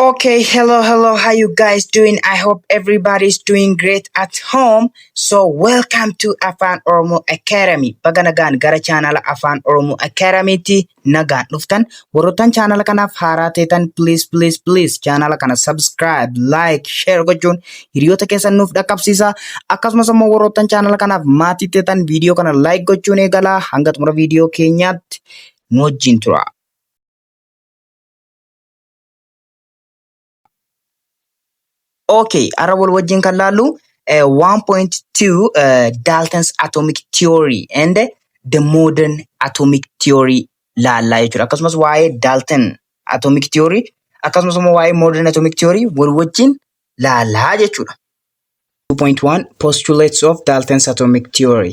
Okay, hello, hello. How you guys doing? I hope everybody's doing great at home. So welcome to Afaan Oromo Academy. Baga nagaan gara chaanala Afaan Oromo Academytti nagaan dhuftan. Warroottan chaanala kanaaf haaraa ta'an, please, please, please, chaanala kana subscribe, like, share gochuun hiriyoota keessan nuuf dhaqqabsiisa. Akkasumas immoo warroottan chaanala kanaaf maatii ta'an, viidiyoo kana like gochuun eegalaa. Hanga xumura viidiyoo keenyaatti nu wajjin tura. Okay, har'a wal wajjin kan laallu 1.2 Dalton's atomic theory and the modern atomic theory laallaa jechuudha. Akkasumas waa'ee Dalton atomic theory, akkasumas immoo waa'ee modern atomic theory wal wajjin laallaa jechuudha. 2.1 Postulates of Dalton's atomic theory.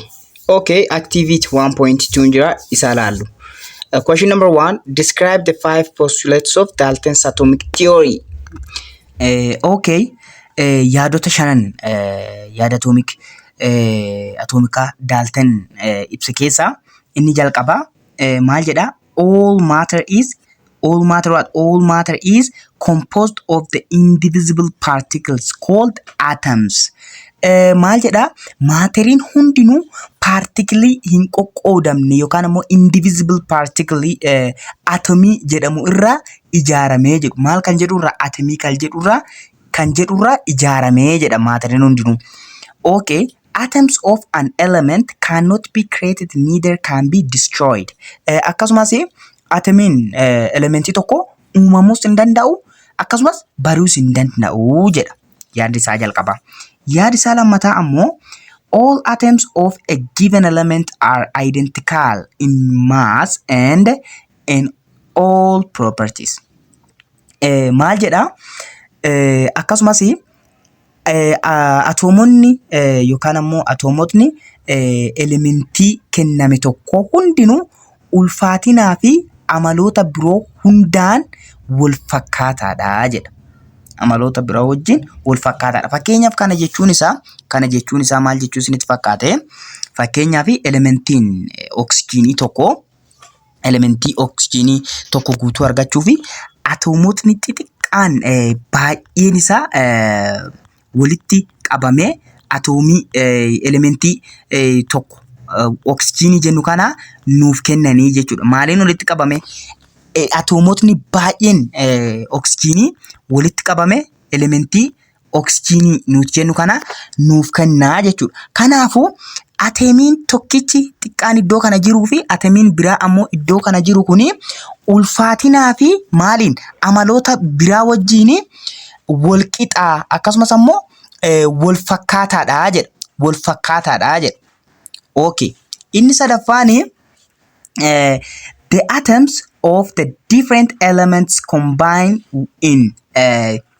Okay, activity 1.2 jira, isa laallu. Question number one, describe the five postulates of Dalton's atomic theory. Okay, yaadota shanan yaada atomic atoomikaa Dalton ibsa keessaa inni jalqabaa maal jedhaa? All matter is, all matter what? All matter is composed of the indivisible particles called atoms. Maal jedhaa? Maateriin hundinuu paartikilii hin qoqqoodamne yookaan immoo indivisible particle atomii jedhamu irraa ijaaramee jedhu. Maal kan jedhu irraa? Atomii kan jedhu irraa ijaaramee jedha maateriin hundinuu. Okay. Atoms of an element cannot be created, neither can be destroyed. Akkasumas atomiin elementii tokko uumamuus hin danda'u, akkasumas baduus hin danda'u jedha. Yaadni isaa jalqaba. Yaadi isaa lammataa ammoo, all atoms of a given element are identical in mass and in all properties. Maal jedhaa? Akkasumas atoomonni yookaan ammoo atoomotni elementii kenname tokko hundinuu ulfaatinaa fi amaloota biroo hundaan wal fakkaataadha jedha. Amaloota biroo wajjin wal fakkaataadha. Fakkeenyaaf kana jechuun isaa maal jechuu isinitti fakkaate? Fakkeenyaaf elementiin oksijiinii tokko, elementii oksijiinii tokko guutuu argachuu fi atoomotni xixiqqaan baay'een isaa walitti qabamee atoomii elementii tokko oksijiinii jennu kana nuuf kennanii jechuudha. Maaliin walitti qabame? Atoomotni baay'een oksijiinii walitti qabame elementii oksijiinii nuti jennu kana nuuf kennaa jechuudha. Kanaafuu atemiin tokkichi xiqqaan iddoo kana jiruu fi atemiin biraa ammoo iddoo kana jiru kuni ulfaatinaa fi maaliin amaloota biraa wajjin wal qixaa, akkasumas ammoo wal fakkaataadha jedha. Wal fakkaataadha jedha. Okay. Inni sadaffaani, the atoms of the different elements combine in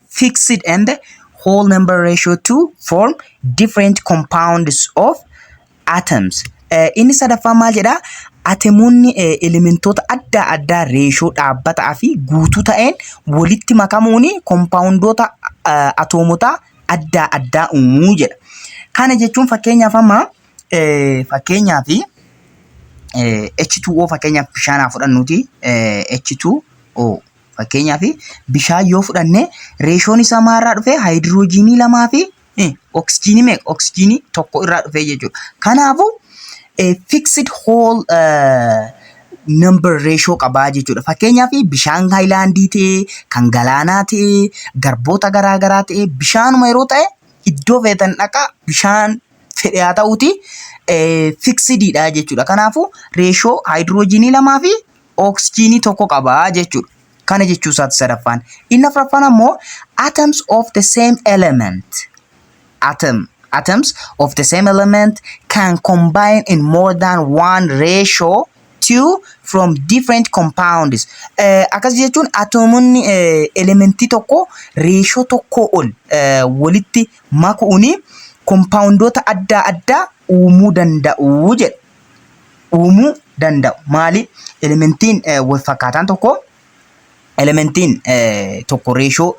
fixed and whole number ratio to form different compounds of atoms. Inni sadaffaa maal jedhaa? Atemoonni elementoota adda addaa reeshoo dhaabbataa fi guutuu ta'een walitti makamuun kompaawundoota atoomotaa adda addaa uumuu jedha. Kana jechuun fakkeenyaaf amma fakkeenyaaf H2O, fakkeenyaaf bishaan haa fudhannuuti. H2O, fakkeenyaaf bishaan yoo fudhanne, reeshoon isaa maalirraa dhufe? Haayidiroojiinii lamaa fi oksijiinii meeqa? Oksijiinii tokko irraa dhufe jechuudha. Kanaafuu fixed whole number ratio qabaa jechuudha. Fakkeenyaaf bishaan haayilaandii ta'ee, kan galaanaa ta'ee, garboota garaa garaa ta'ee, bishaanuma yeroo ta'e iddoo feetan dhaqaa, bishaan fedhe haa ta'uuti, fixediidha jechuudha. Kanaafuu reeshoo haayidiroojiinii lamaa fi oksijiinii tokko qabaa jechuudha. Kana jechuu isaati sadaffaan. Inni afuraffaan ammoo, atoms of the same element. Atoms of the same element can combine in more than one ratio to form different compounds. Akkas jechuun atoomonni elementii tokko reeshoo tokko ol walitti makuuni kompaawundoota adda addaa uumuu danda'u jedha. Uumuu danda'u. Maali? Elementiin wal fakkaataan tokko, elementiin tokko reeshoo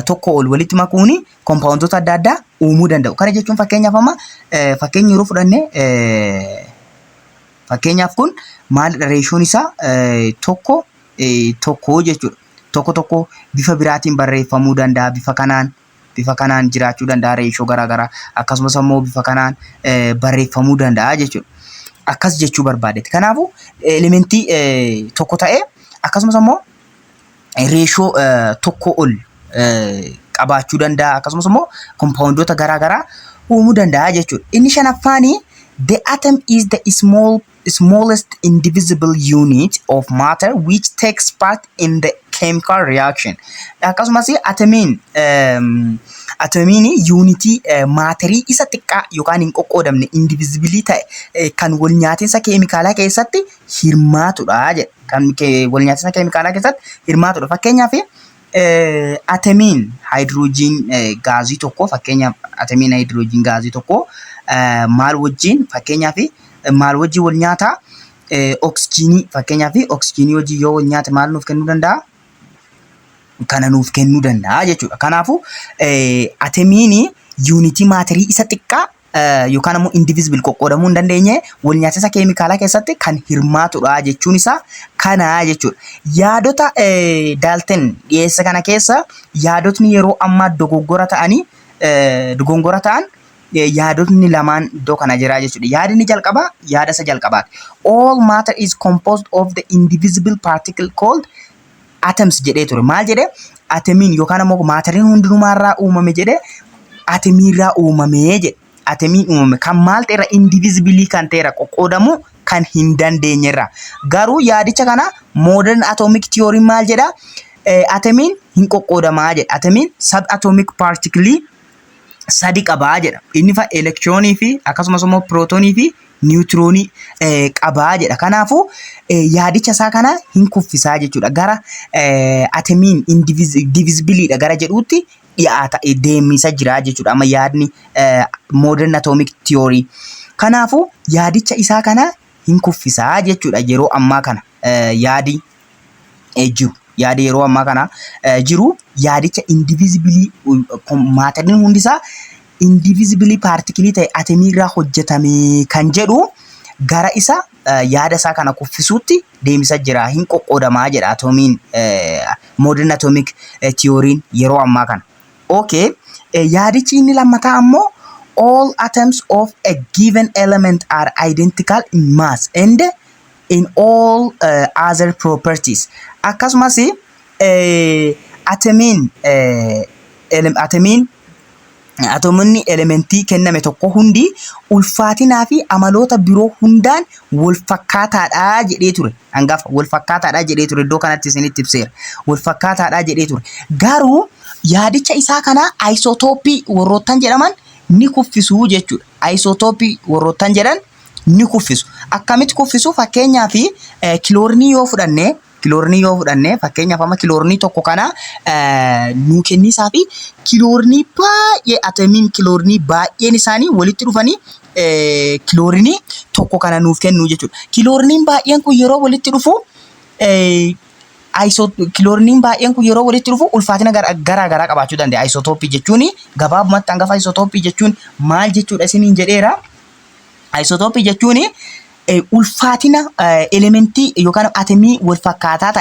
tokko ol walitti makuuni kompaawundoota adda addaa uumuu danda'u. Kana jechuun fakkeenyaaf amma fakkeenya yeroo fudhanne, fakkeenyaaf kun maalidha? Reeshoon isaa tokko tokko jechuudha. Tokko tokko bifa biraatiin barreeffamuu danda'a. Bifa kanaan jiraachuu danda'a reeshoo garaagaraa, akkasumas immoo bifa kanaan barreeffamuu danda'a jechuudha. Akkas jechuu barbaadetti. Kanaafuu elementii tokko ta'ee akkasumas immoo reeshoo tokko ol qabaachuu danda'a, akkasumas immoo kompaawundoota garaagaraa uumuu danda'a jechuudha. Inni shanaffaanii, the atom is the smallest indivisible unit of matter which takes part in the chemical reaction. Akkasumas atomiin yuunitii maatarii isa xiqqaa yookaan hin qoqqoodamne, indivisible ta'e, kan wal nyaatinsa keemikaalaa keessatti hirmaatudha jedha. Kan wal nyaatinsa keemikaalaa keessatti hirmaatudha. Fakkeenyaaf, atamiin haayidiroojiin gaazii tokko, fakkeenyaaf atamiin haayidiroojiin gaazii tokko maal wajjin, fakkeenyaaf maal wajjin wal nyaataa? Oksijiinii, fakkeenyaaf oksijiinii wajjin yoo wal nyaate maal nuuf kennuu danda'a? Kana nuuf kennuu danda'a jechuudha. Kanaafuu atamiin yuunitii maatarii isa xiqqaa yookaan ammoo indivisible, qoqqoodamuu hin dandeenye, wal nyaatinsa keemikaalaa keessatti kan hirmaatudha jechuun isaa kana jechuudha. Yaadota Daalten dhiyeessa kana keessa yaadotni yeroo ammaa dogoggora ta'an yaadotni lamaan iddoo kana jira jechuudha. Yaadni jalqabaa yaada isa jalqabaati. All matter is composed of the indivisible particle called atoms jedhee ture. Maal jedhee? Atamiin yookaan ammoo maatariin hundinumaarraa uumame jedhee, atamiirraa uumamee jedhe. Atamiin uumame kan maal ta'erra? Indivisible kan ta'erra, qoqqoodamuu kan hin dandeenyerra. Garuu yaadicha kana modern atomic theory maal jedhaa? Atamiin hin qoqqoodamaa jedha. Atamiin sub atomic particle sadi qabaa jedha. Inni fa elektiroonii fi akkasumas immoo pirootoonii fi niwutiroonii qabaa jedha. Kanaafuu yaadicha isaa kana hin kuffisaa jechuudha. Gara atamiin indivisibleiidha gara jedhuutti dhiyaata deemisa jira jechuudha. Amma yaadni modern atomic theory. Kanaafuu yaadicha isaa kana hin kuffisaa jechuudha yeroo ammaa kana yaadi jiru. Yaadi yeroo ammaa kana jiru yaadicha indivisible, maatariin hundisaa indivisible particle ta'e atamiirraa hojjetame kan jedhu gara isa yaada isaa kana kuffisuutti deemisa jira. Hin qoqqoodamaa jedha atoomiin, modern atomic theory yeroo ammaa kana. Okay, yaadichi inni lammataa ammoo all atoms of a given element are identical in mass and in all other properties. Akkasumas atamiin atoomonni elementii kenname tokko hundi ulfaatinaa fi amaloota biroo hundaan wal fakkaataadha jedhee ture. Hangafa wal fakkaataadha jedhee ture, iddoo kanatti isinitti ibseera. Wal fakkaataadha jedhee ture. Garuu yaadicha isaa kana aayisootoopii warroottan jedhaman ni kuffisuu jechuudha. Aayisootoopii warroottan jedhan ni kuffisu. Akkamitti kuffisu? Fakkeenyaaf kiloorinii yoo fudhanne, fakkeenyaaf amma kiloorinii tokko kana nuu kennisaa fi kiloorinii baay'ee, atamiin kiloorinii baay'een isaanii walitti dhufanii kiloorinii tokko kana nuuf kennu jechuudha. Kilooriniin baay'een kun yeroo walitti dhufu ulfaatina garaa garaa qabaachuu danda'a. Aayisootoopii jechuun gabaabumatti, hangafa aayisootoopii jechuun maal jechuudha isiniin jedheera. Aayisootoopii jechuun ulfaatina elementii yookaan atamii wal fakkaataa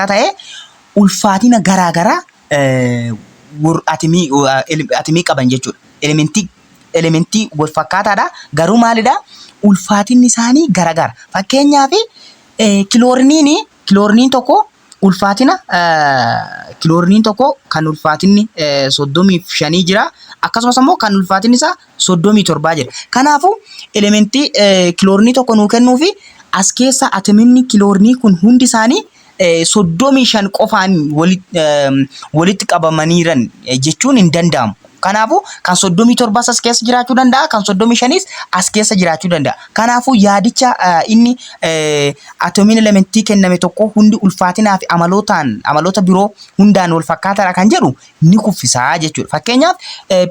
ta'ee, ulfaatina garaa garaa atamii qaban jechuudha. Elementii wal fakkaataadha. Garuu maalidha? Ulfaatinni isaanii garagara. Fakkeenyaaf, kilooriniin tokko ulfaatina, kilooriniin tokko kan ulfaatinni 35 jira. Akkasumas immoo kan ulfaatinni isaa 37 jira. Kanaafuu elementii kiloorinii tokko nuu kennuufi as keessa atominni kiloorinii kun hundi isaanii 35 qofaan walitti qabamaniiran jechuun hin danda'amu. Kanaafuu kan 37s as keessa jiraachuu danda'a, kan 35s as keessa jiraachuu danda'a. Kanaafuu yaadicha inni atomiin elementii kenname tokko hundi ulfaatinaa fi amaloota biroo hundaan wal fakkaataadha kan jedhu ni kuffisaa jechuudha. Fakkeenyaaf,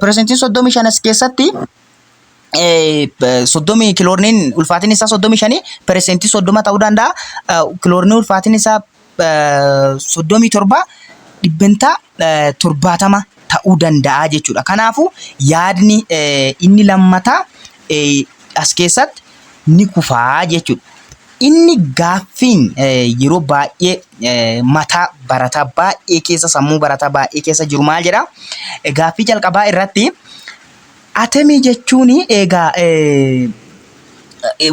piresentiin 35 as keessatti, 30, kiloorniin ulfaatinni isaa 35 piresentii 30 ta'uu danda'a. Kiloorniin ulfaatinni isaa 37 70% ta'uu danda'a jechuudha. Kanaafuu yaadni inni lammataa as keessatti ni kufaa jechuudha. Inni gaaffiin yeroo baay'ee mataa barataa baay'ee keessa, sammuu barataa baay'ee keessa jiru maal jedhaa? Gaaffii jalqabaa irratti atomii jechuun egaa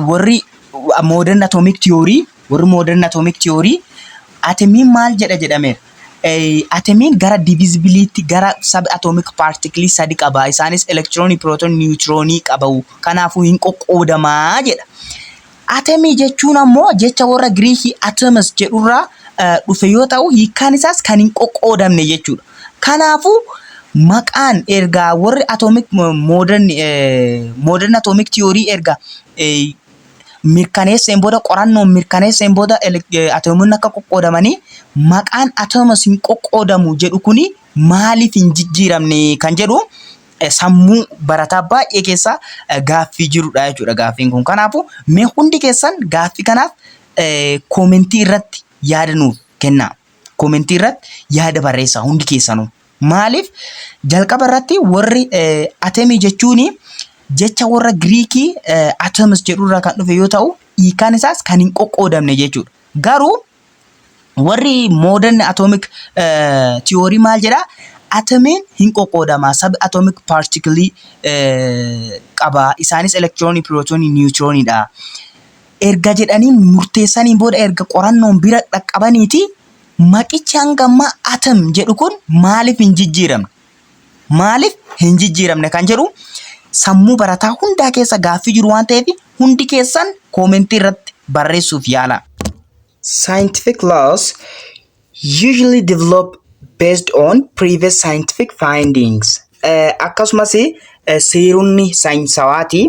warri modern atomic theory atomiin maal jedha jedhameera. Atomiin gara divisibility, gara sub atomic particle sadi qaba. Isaanis elektiroonii, pirootoonii, niwutiroonii qabu. Kanaafuu hin qoqqoodamaa jedha. Atomii jechuun ammoo jecha warra Giriikii atomos jedhurraa dhufe yoo ta'u, hiikkaan isaas kan hin qoqqoodamne jechuudha. Kanaafuu maqaan ergaa warri atomic modern atomic theory erga mirkaneesseen booda, qorannoon mirkaneesseen booda, atoomonni akka qoqqoodamanii, maqaan atomos hin qoqqoodamu jedhu kuni maaliif hin jijjiiramne kan jedhu sammuu barataa baay'ee keessa gaaffii jirudha jechuudha gaaffiin kun. Kanaafuu mee hundi keessan gaaffii kanaaf koomentii irratti yaada nuuf kennaa. Koomentii irratti yaada barreessaa hundi keessanuu. Maaliif jalqaba irratti warri atomii jechuun jecha warra Giriikii atomos jedhurraa kan dhufe yoo ta'u, hiikkaan isaas kan hin qoqqoodamne jechuudha. Garuu warri modern atomic theory maal jedhaa? Atomiin hin qoqqoodama, sub atomic particle qaba. Isaanis elektiroonii, pirootoonii, niwutirooniidha. Erga jedhanii murteessaniin booda, erga qorannoon bira dhaqqabaniiti, maqichi hanga ammaa atom jedhu kun maaliif hin jijjiiramne? Maaliif hin jijjiiramne kan jedhu sammuu barataa hundaa keessa gaaffii jiru waan ta'eef, hundi keessan koomentii irratti barreessuuf yaala. Scientific laws usually develop based on previous scientific findings. Akkasumas seeronni saayinsawaati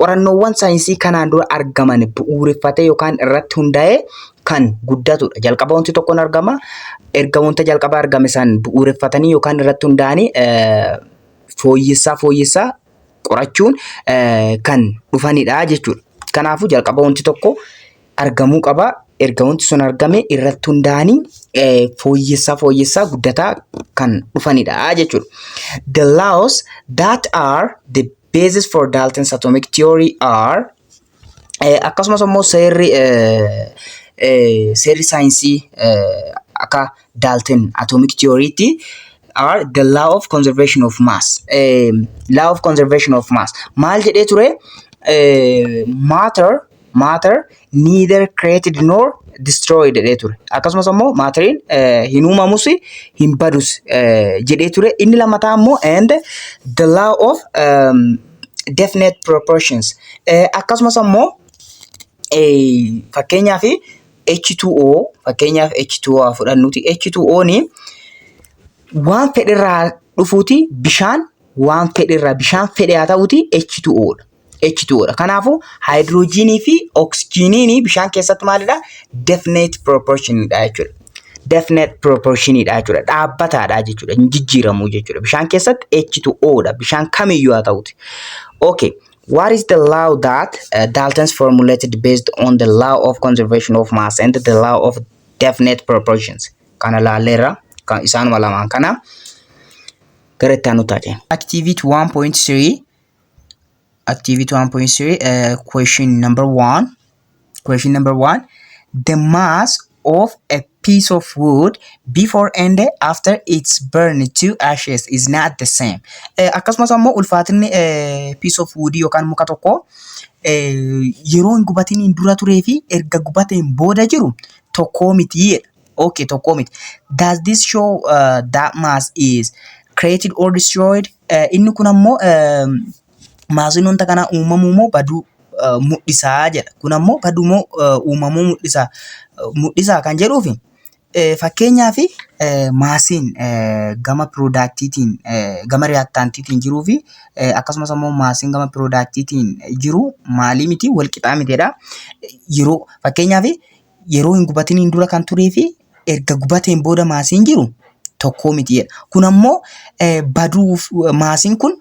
qorannoowwan saayinsii kanaan dura argaman bu'uureffatee yookaan irratti hundaa'ee kan guddatudha. Jalqaba wanti tokko ni argama. Erga wanta jalqaba argame san bu'uureffatanii yookaan irratti hundaa'anii fooyyessaa fooyyessaa qorachuun kan dhufanidha jechuudha. Kanaafuu jalqaba wanti tokko argamuu qaba. Erga wanti sun argame irratti hundaa'anii fooyyessaa fooyyessaa guddataa kan dhufanidha jechuudha. The laws that are the basis for Dalton's atomic theory are, akkasumas immoo seerri saayinsii akka Dalton atomic theorytti are the law of conservation of mass. Law of conservation of mass maal jedhee ture? Matter neither created nor destroyed jedhee ture. Akkasumas immoo maateriin hin uumamus hin badus jedhee ture. Inni lammataa immoo and the law of definite proportions. Akkasumas immoo fakkeenyaaf H2O, fakkeenyaaf H2O haa fudhannuti. H2O ni waan fedherraa dhufuuti, bishaan waan fedherraa, bishaan fedhe haa ta'uti, H2O dha. H2O dha. Kanaafuu haayidroojiinii fi oksijiiniin bishaan keessatti maalidha? Definite proportionidha jechuudha. Definite proportionidha jechuudha. Dhaabbataadha jechuudha. Hin jijjiiramu jechuudha. Bishaan keessatti H2O dha. Bishaan kamiyyuu haa ta'uti. Okay. What is the law that Dalton's formulated based on the law of conservation of mass and the law of definite proportions? Kana laalleerra. Kan isaanuma lamaan kana gara itti aanutti haa ceenu. Activity 1.3. Activity 1.3, question number 1. Question number 1. The mass of a piece of wood before and after it's burned to ashes is not the same. Akkasumas ammoo ulfaatinni piece of wood yookaan muka tokko yeroo hin gubatiniin dura turee fi erga gubateen booda jiru tokkoo miti jedha. Okay, tokkoo miti. Does this show that mass is created or destroyed? Inni kun ammoo maasiin wanta kanaa uumamuu moo baduu mul'isaa jedha. Kun ammoo baduu moo uumamuu mul'isaa kan jedhuufi, fakkeenyaaf maasiin gama piroodaaktiitiin, gama riyaaktaantiitiin jiruu fi akkasumas ammoo maasiin gama piroodaaktiitiin jiru maalii miti, wal qixaa mitiidha. Yeroo fakkeenyaaf yeroo hin gubatiniin dura kan turee fi erga gubateen booda maasiin jiru tokkoo miti jedha. Kun ammoo baduuf, maasiin kun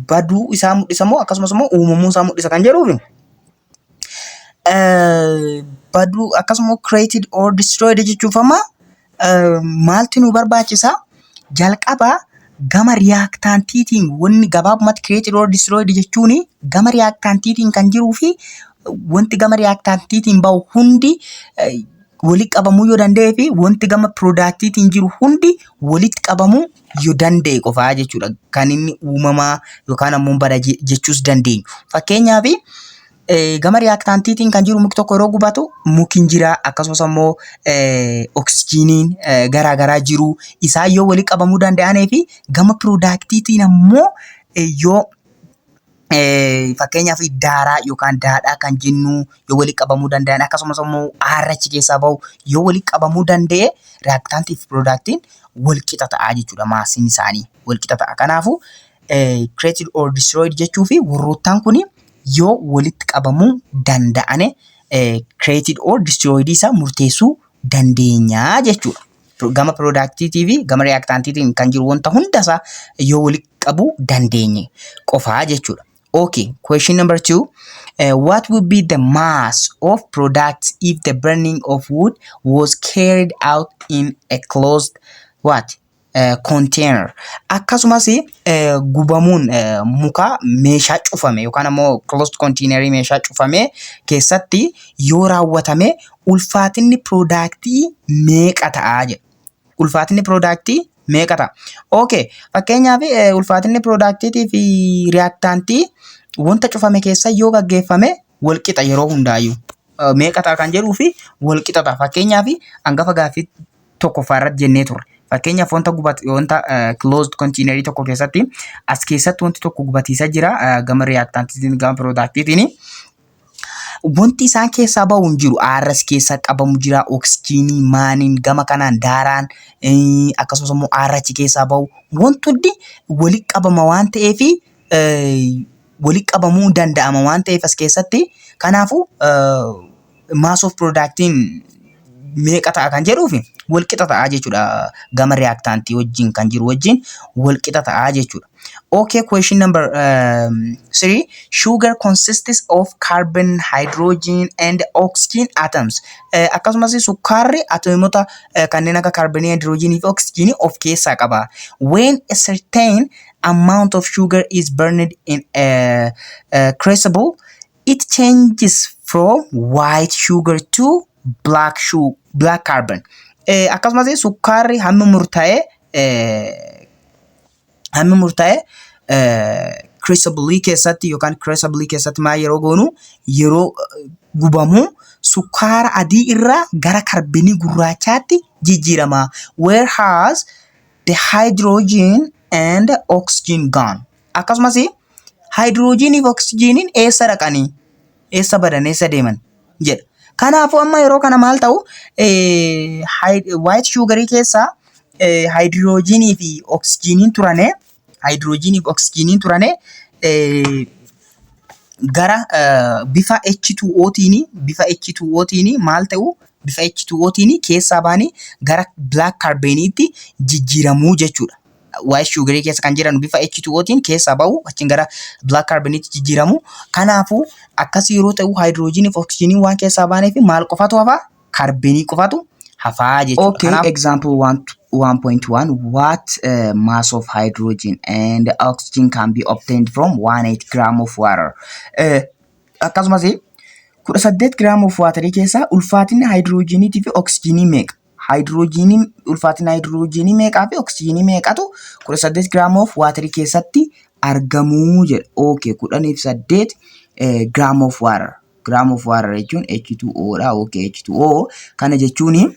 baduu isaa mul'isa moo akkasumas immoo uumamuu isaa mul'isa kan jedhuufi, baduu akkasuma created or destroyed jechuuf amma maaltu nu barbaachisa? Jalqaba gama riyaaktaantiitiin wanni gabaabumatti created or destroyed jechuun gama riyaaktaantiitiin kan jiruu fi Wanti gama reactantiitiin bahu hundi walitti qabamuu yoo danda'ee fi wanti gama productiitiin jiru hundi walitti qabamuu yoo danda'e qofaa jechuudha. Kan inni uumamaa yookaan ammoo bada jechuus dandeenyu. Fakkeenyaaf, gama reactantiitiin kan jiru mukti tokko yeroo gubatu muki jira, akkasumas ammoo oksijiiniin garaa garaa jiru, isaan yoo walitti qabamuu danda'anii fi gama productiitiin ammoo yoo fakkeenyaaf daaraa yookaan daadhaa kan jennu yoo walitti qabamuu danda'an, akkasumas immoo aarri achi keessaa bahu yoo walitti qabamuu danda'e, reactantii fi productiin wal qixa ta'a jechuudha, massiin isaanii wal qixa ta'a. Kanaafuu created or destroyed jechuu fi warroottaan kun yoo walitti qabamuu danda'ane created or destroyed isaa murteessuu dandeenya jechuudha. Gama productiitii fi gama reactantiitiin kan jiru wanta hundasaa yoo walitti qabuu dandeenye qofaa jechuudha. Okay, question number 2. What would be the mass of products if the burning of wood was carried out in a closed what? Container. Akkasumas gubamuun muka meeshaa cufame yookaan ammoo closed containerii meeshaa cufame keessatti yoo raawwatame ulfaatinni productii meeqa ta'aa jedha. Ulfaatinni productii meeqa ta'a? Okay, fakkeenyaaf, ulfaatinni productiitii fi reactantii wanta cufame keessa yoo gaggeeffame wal qixa yeroo hundaayyuu. Meeqa ta'a kan jedhuu fi wal qixa ta'a. Fakkeenyaaf, hangafa gaaffii tokkoffaa irratti jennee turre. Fakkeenyaaf, wanta gubat wanta closed containerii tokko keessatti, as keessatti wanti tokko gubatiisa jira gama reactantiitiin, gama productiitiin. Wanti isaan keessaa bahu hin jiru. Aarras keessa qabamu jira, oksijiinii, maaniin, gama kanaan daaraan, akkasumas immoo aarra achi keessaa bahu. Wanti hundi walitti qabama waan ta'eef, walitti qabamuu danda'ama waan ta'eef as keessatti, kanaafuu mass of productiin meeqa ta'a kan jedhuuf wal qixa ta'a jechuudha. Gama reactantii wajjin kan jiru wajjin wal qixa ta'a jechuudha. Okay, question number 3. Sugar consists of carbon, hydrogen and oxygen atoms. Akkasumas sukkaarri atoomota kanneen akka kaarboonii, hydrogenii fi oxygenii of keessaa qaba. When a certain amount of sugar is burned in a crucible, it changes from white sugar to black carbon. Akkasumas sukkaarri hammi murtaa'e crucible keessatti yookaan crucible keessatti maal yeroo goonu, yeroo gubamu sukkaara adii irraa gara kaarbonii gurraachaatti jijjiirama. Where has the hydrogen and oxygen gone? Akkasumas hydrogenii fi oxygeniin eessa dhaqanii? Eessa badan? Eessa deeman? Jedha. Kanaafuu amma yeroo kana maal ta'u, white sugarii keessaa hydrogenii fi oxygeniin turane, hydrogenii fi oxygeniin turane gara bifa H2O'tiin, bifa H2O'tiin maal ta'u, bifa H2O'tiin keessaa baanii gara black carboniitti jijjiiramuu jechuudha. White sugarii keessa kan jiran bifa H2O'tiin keessaa bahu, achiin gara black carboniitti jijjiiramu. Kanaafuu akkas yeroo ta'u hydrogenii fi oxygeniin waan keessaa baaniif maal qofatu hafaa? Kaarboonii qofatu hafaa jechuudha. Okay, example 1.1. What mass of hydrogen and oxygen can be obtained from 18 gram of water? Akkasumas 18 gram of waterii keessaa ulfaatinni hydrogeniitii fi oxygenii meeqa? Hydrogeniin, ulfaatina hydrogenii meeqaa fi oxygenii meeqatu 18 gram of waterii keessatti argamuu jedha. Okay, 18 gram of water. Gram of water jechuun H2O dha. Okay, H2O kana jechuuni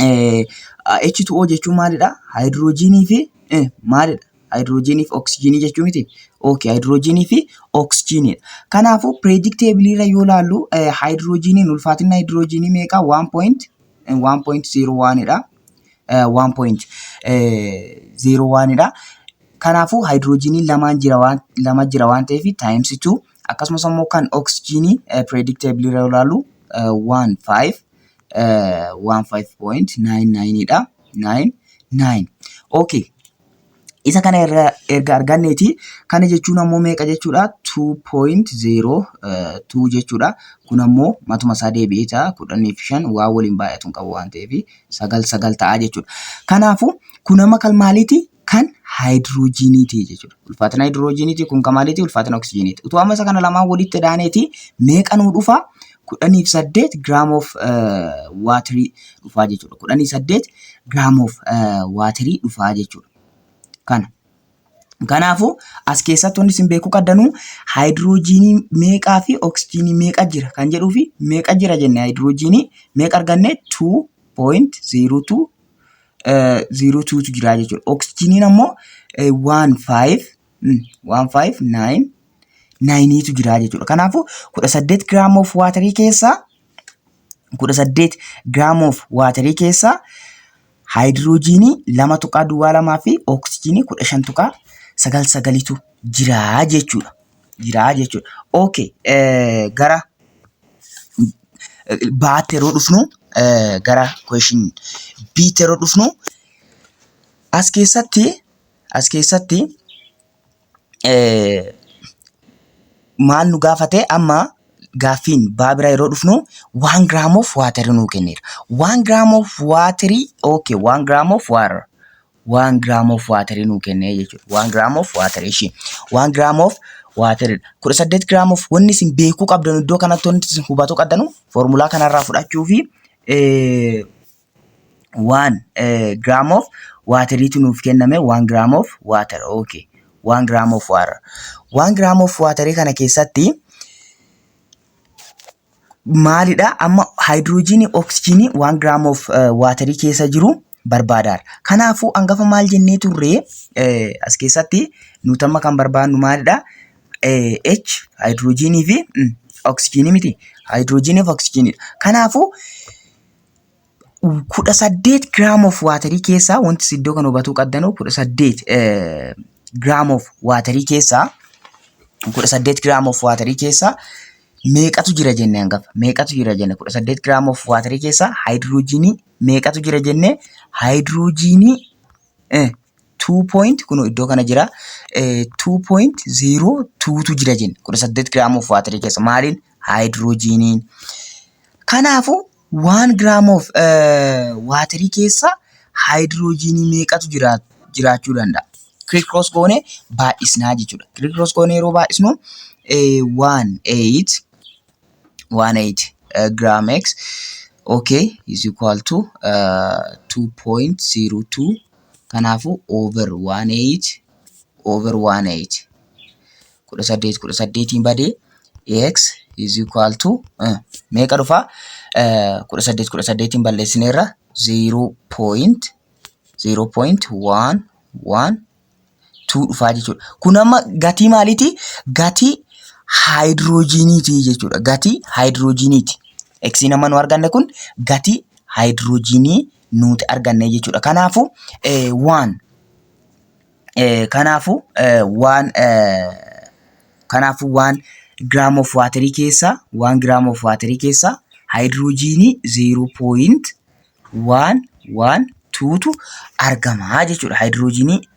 H2O jechuun maalidha? Hydrogenii fi maalidha? Hydrogenii fi oxygenii jechuu miti? Okay, hydrogenii fi oxygeniidha. Kanaafuu periodic table irra yoo ilaallu hydrogeniin, ulfaatinni hydrogenii meeqa? 1.1.01 dha. 1.01 dha. Kanaafuu hydrogeniin lamaan jira waan lama jira waan ta'eef times 2. Akkasumas immoo kan oxygenii periodic table irra yoo ilaallu 15 15.99 dha. 9 9. Okay. Isa kana irra erga arganneeti, kana jechuun ammoo meeqa jechuudha? 2.02 jechuudha. Kun ammoo matuma isaa deebi'ee ta'a. 15 waan waliin baay'atu hin qabu waan ta'eef sagal sagal ta'a jechuudha. Kanaafuu kun amma kan maaliiti? Kan haayidiroojiiniiti jechuudha. Ulfaatina haayidiroojiiniiti kun kan maaliiti? Ulfaatina oksijiiniiti. Utuu amma isa kana lamaan walitti dhaaneeti meeqa nuu dhufa? 18 gram of waterii dhufaa jechuudha. 18 gram of waterii dhufaa jechuudha. Kana. Kanaafuu as keessatti wanti isin beekuu qabdanu haayidiroojiinii meeqaa fi oksijiinii meeqa jira kan jedhuu fi meeqa jira jenne, haayidiroojiinii meeqa arganne? 2.02 02 tu jira jechuudha. Oksijiiniin ammoo 15 159 9tu jira jechuudha. Kanaafuu 18 gram of waterii keessaa, 18 gram of waterii keessaa haayidiroojiinii 2.02 fi oksijiinii 15.99tu jira jechuudha. Jira jechuudha. Okay, gara baatti yeroo dhufnu, gara question B'tti yeroo dhufnu, as keessatti maal nu gaafate? Amma gaaffiin baa bira yeroo dhufnu 1 gram of water nuu kenneera. 1 gram of water, okay, 1 gram of water, 1 gram of water nuu kennee jechuudha. 1 gram of water ishee 1 gram of water, 18 gram of. Wanni isin beekuu qabdan iddoo kanatti, wanti isin hubatuu qabdanu, foormulaa kanarraa fudhachuu fi 1 gram of wateriitu nuuf kenname. 1 gram of water, okay, 1 gram of water, 1 gram of waterii kana keessatti maalidha? Amma haayidiroojiinii, oksijiinii 1 gram of waterii keessa jiru barbaadaara. Kanaafuu hangafa maal jennee turre? As keessatti nuti amma kan barbaadnu maalidha? H haayidiroojiinii fi oksijiinii miti. Haayidiroojiinii fi oksijiiniidha. Kanaafuu 18 gram of waterii keessaa, wanti iddoo kana hubatuu qabdanu, 18 gram of waterii keessaa, 18 gram of waterii keessaa meeqatu jira jenne? Hangafa meeqatu jira jenne? 18 gram of waterii keessaa haayidiroojiinii meeqatu jira jenne? Haayidiroojiinii 2 point, kun iddoo kana jira, 2.02tu jira jenne 18 gram of waterii keessa. Maaliin? Haayidiroojiiniin. Kanaafuu 1 gram of waterii keessa haayidiroojiinii meeqatu jiraachuu danda'a? Criss cross goone baay'isnaa jechuudha. Criss cross goone yeroo baay'isnu 18 18 gram x, okay, is equal to 2.02. Kanaafuu over 18 over 18, 18 18iin badee, x is equal to meeqa dhufa? 18 18iin balleessineerra, 0.0.112 dhufaa jechuudha. Kun amma gatii maaliiti? Gatii haayidiroojiiniiti jechuudha. Gatii haayidiroojiiniiti. Xiin amma nu arganne kun gatii haayidiroojiinii nuti arganne jechuudha. Kanaafuu waan kanaafuu waan kanaafuu 1 gram of waterii keessaa, 1 gram of waterii keessaa haayidiroojiinii 0.112tu argamaa jechuudha. Haayidiroojiinii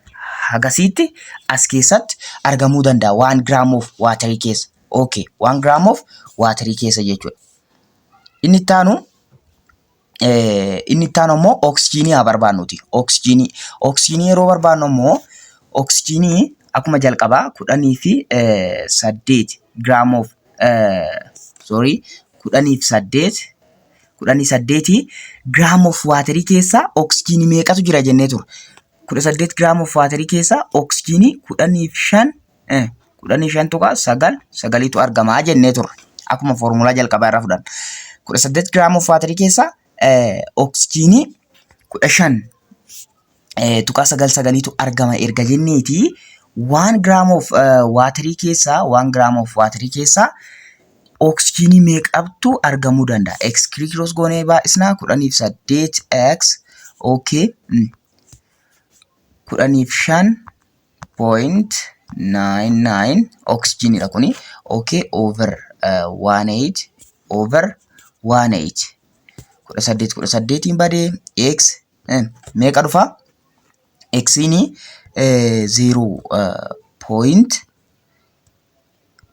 hagasiitti as keessatti argamuu danda'a 1 gram of waterii keessa. Okay, 1 gram of waterii keessa jechuudha. Inni itti aanu immoo oksijiinii haa barbaannuti. Oksijiinii yeroo barbaannu immoo, oksijiinii akkuma jalqabaa 18 gram of, sorry, 18 gram of waterii keessaa oksijiinii meeqatu jira jennee ture? 18 gram of waterii keessaa oksijiinii 15.99tu argamaa jennee turre. Akkuma foormulaa jalqabaa irraa fudhanna. 18 gram of waterii keessaa oksijiinii 15.99tu argama erga jenneeti, 1 gram of waterii keessaa, 1 gram of waterii keessaa oksijiinii meeqatu argamuu danda'a? X cross goonee baay'isnaa, 18 x, okay, 15.99 oksijiiniidha kuni, okay, over 18 over 18, 18 18iin badee, x meeqa dhufa? Xiin 0.8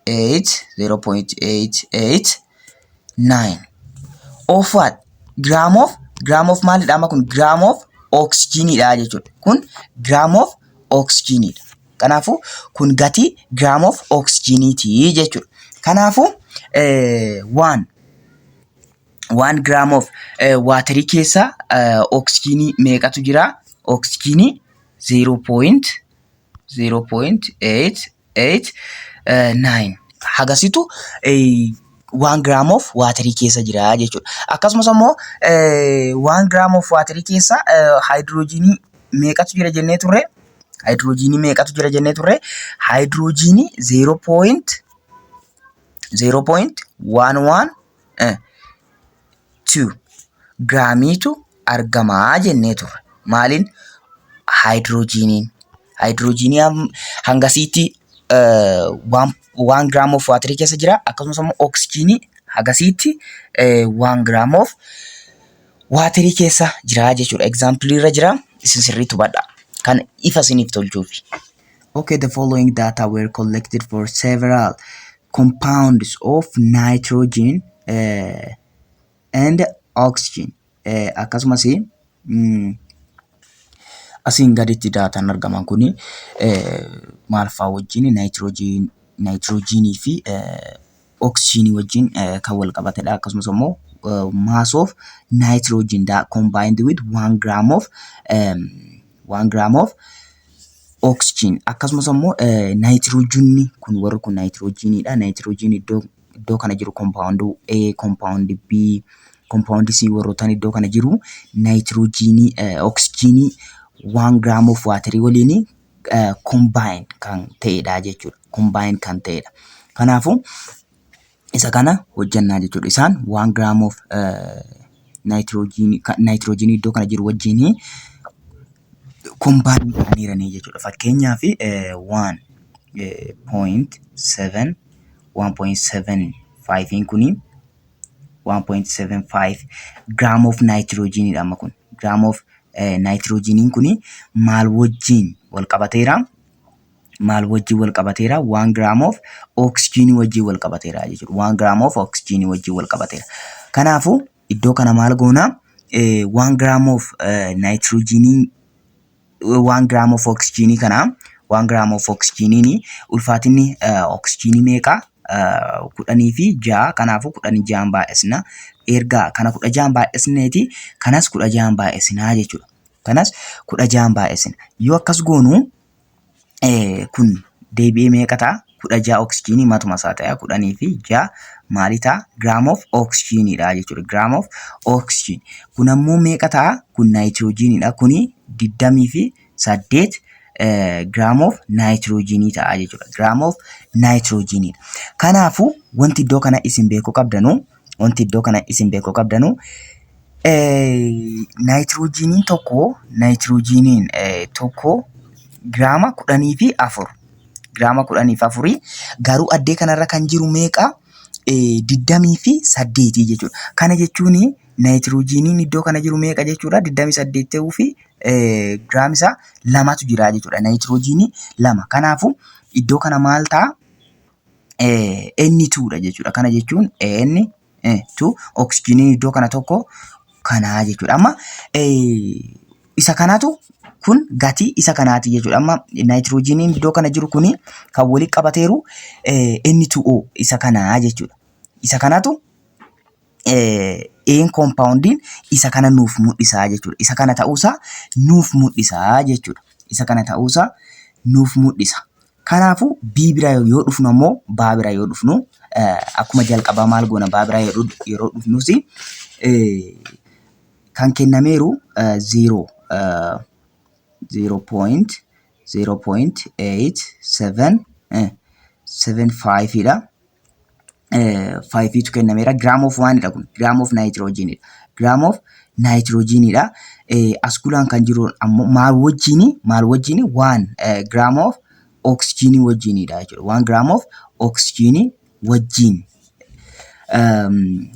0.889 of what? Gram of maalidha amma kun? Gram of oksijiiniidha jechuudha. Kun gram of oxygenidha. Kanaafuu kun gatii gram of oxygeniiti jechuudha. Kanaafuu 1 gram of waterii keessa oxygenii meeqatu jira? Oxygenii 0.0.889 hagasitu 1 gram of waterii keessa jira jechuudha. Akkasumas immoo 1 gram of waterii keessa haayidroojinii meeqatu jira jennee turre? Haayidroojinii meeqatu jira jennee turre? Haayidroojinii 0.0.112 giraamiitu argamaa jennee turre. Maaliin? Haayidroojiniin. Haayidroojinii hangasiitti 1 gram of waterii keessa jira. Akkasumas immoo oksijiinii hagasiitti 1 gram of waterii keessa jira jechuudha. Example irra jira. Isin sirriitti hubadhaa. Kan ifa isiniif tolchuufi. Okay, the following data were collected for several compounds of nitrogen and oxygen. Akkasumas asiin gaditti daataan argaman kuni maal fa'aa wajjin? Naayitiroojiinii fi oksijiinii wajjin kan wal qabatedha. Akkasumas immoo mass of nitrogen that combined with 1 gram of oxygen. Akkasumas immoo naayitiroojiinni kun, warri kun naayitiroojiiniidha. Naayitiroojiin iddoo kana jiru, compound A, compound B, compound C warroottan iddoo kana jiru, naayitiroojiinii oksijiinii 1 gram of waterii waliin combine kan ta'edha jechuudha. Combine kan ta'edha. Kanaafuu isa kana hojjannaa jechuudha. Isaan 1 gram of naayitiroojiinii iddoo kana jiru wajjin combine ta'aniiranii jechuudha. Fakkeenyaaf 1.7 1.75 kuni 1.75 gram of naayitiroojiiniidha amma kun. Gram of naayitiroojiiniin kuni maal wajjin wal qabateera? Maal wajjin wal qabateera? 1 gram of oksijiinii wajjin wal qabateera jechuudha. 1 gram of oksijiinii wajjin wal qabateera. Kanaafuu iddoo kana maal goona? 1 gram of naayitiroojiinii, 1 gram of oksijiinii kana, 1 gram of oksijiiniin ulfaatinni oksijiinii meeqa? 16. Kanaafuu 16n baay'isna. Erga kana 16n baay'isneeti kanas 16n baay'isnaa jechuudha. Kanas 16n baay'isna. Yoo akkas goonu kun deebi'ee meeqa ta'a? 16 oksijiinii matuma isaa ta'a. 16 maali ta'a? Gram of oksijiiniidha jechuudha. Gram of oxygen. Kun ammoo meeqa ta'a? Kun naayitiroojiiniidha. Kuni 28 gram of naayitiroojiinii ta'a jechuudha. Gram of naayitiroojiiniidha. Kanaafuu wanti iddoo kana isin beekuu qabdanu, wanti iddoo kana isin beekuu qabdanu, naayitiroojiiniin tokko giraama 14, giraama 14-ii, garuu addee kanarra kan jiru meeqa? 28-ii jechuudha. Kana jechuun naayitiroojiiniin iddoo kana jiru meeqa jechuudha? 28 ta'uu fi giraam isaa lamatu jira jechuudha. Naayitiroojiinii lama. Kanaafuu iddoo kana maal ta'a? N2 dha jechuudha. Kana jechuun N2, oksijiiniin iddoo kana tokko kanaa jechuudha. Amma isa kanatu kun gatii isa kanaati jechuudha. Amma naayitiroojiiniin iddoo kana jiru kuni kan walitti qabateeru N2O isa kanaa jechuudha. Isa kanatu een compoundiin isa kana nuuf mul'isaa jechuudha. Isa kana ta'uusaa nuuf mul'isaa jechuudha. Isa kana ta'uusaa nuuf mul'isa. Kanaafuu B bira yoo dhufnu ammoo, B bira yoo dhufnu, akkuma jalqabaa maal goona? B bira yeroo dhufnus kan kennameeru 0.0.8775 dha. Fiveiitu kennameera. Gram of waanidha kun? Gram of naayitiroojiinidha. Gram of naayitiroojiinidha. As gulaan kan jiru ammoo maal wajjini? Maal wajjini? 1 gram of oksijiinii wajjinidha jechuudha. 1 gram of oksijiinii wajjin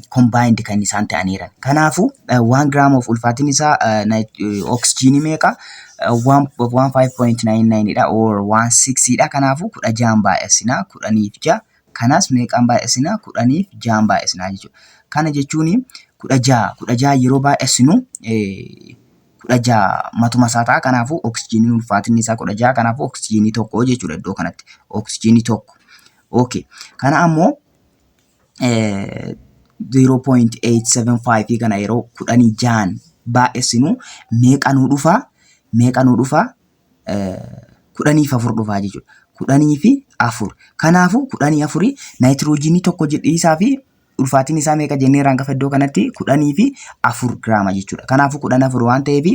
combined kan isaan ta'aniiran. Kanaafuu 1 gram of ulfaatinni isaa oksijiinii meeqa? 15.99 dha or 16 dha. Kanaafuu 16n baay'isina, 16. Kanas meeqaan baay'isina? 16n baay'isina jechuudha. Kana jechuun 16 16 yeroo baay'isinu 16 matuma isaa ta'a. Kanaafuu oksijiiniin ulfaatinni isaa 16 kanaafuu oksijiinii tokko jechuudha iddoo kanatti. Oksijiinii tokko. Okay. Kana ammoo 0.875 kana yeroo 16 baay'essinu meeqa nuu dhufa? Meeqa nuu dhufa? 14 dhufaa jechuudha. 14. Kanaafuu 14 naayitiroojiinii tokko jedhiisaa fi ulfaatinni isaa meeqa jennee irraan gafa iddoo kanatti 14 giraama jechuudha. Kanaafuu 14 waan ta'eef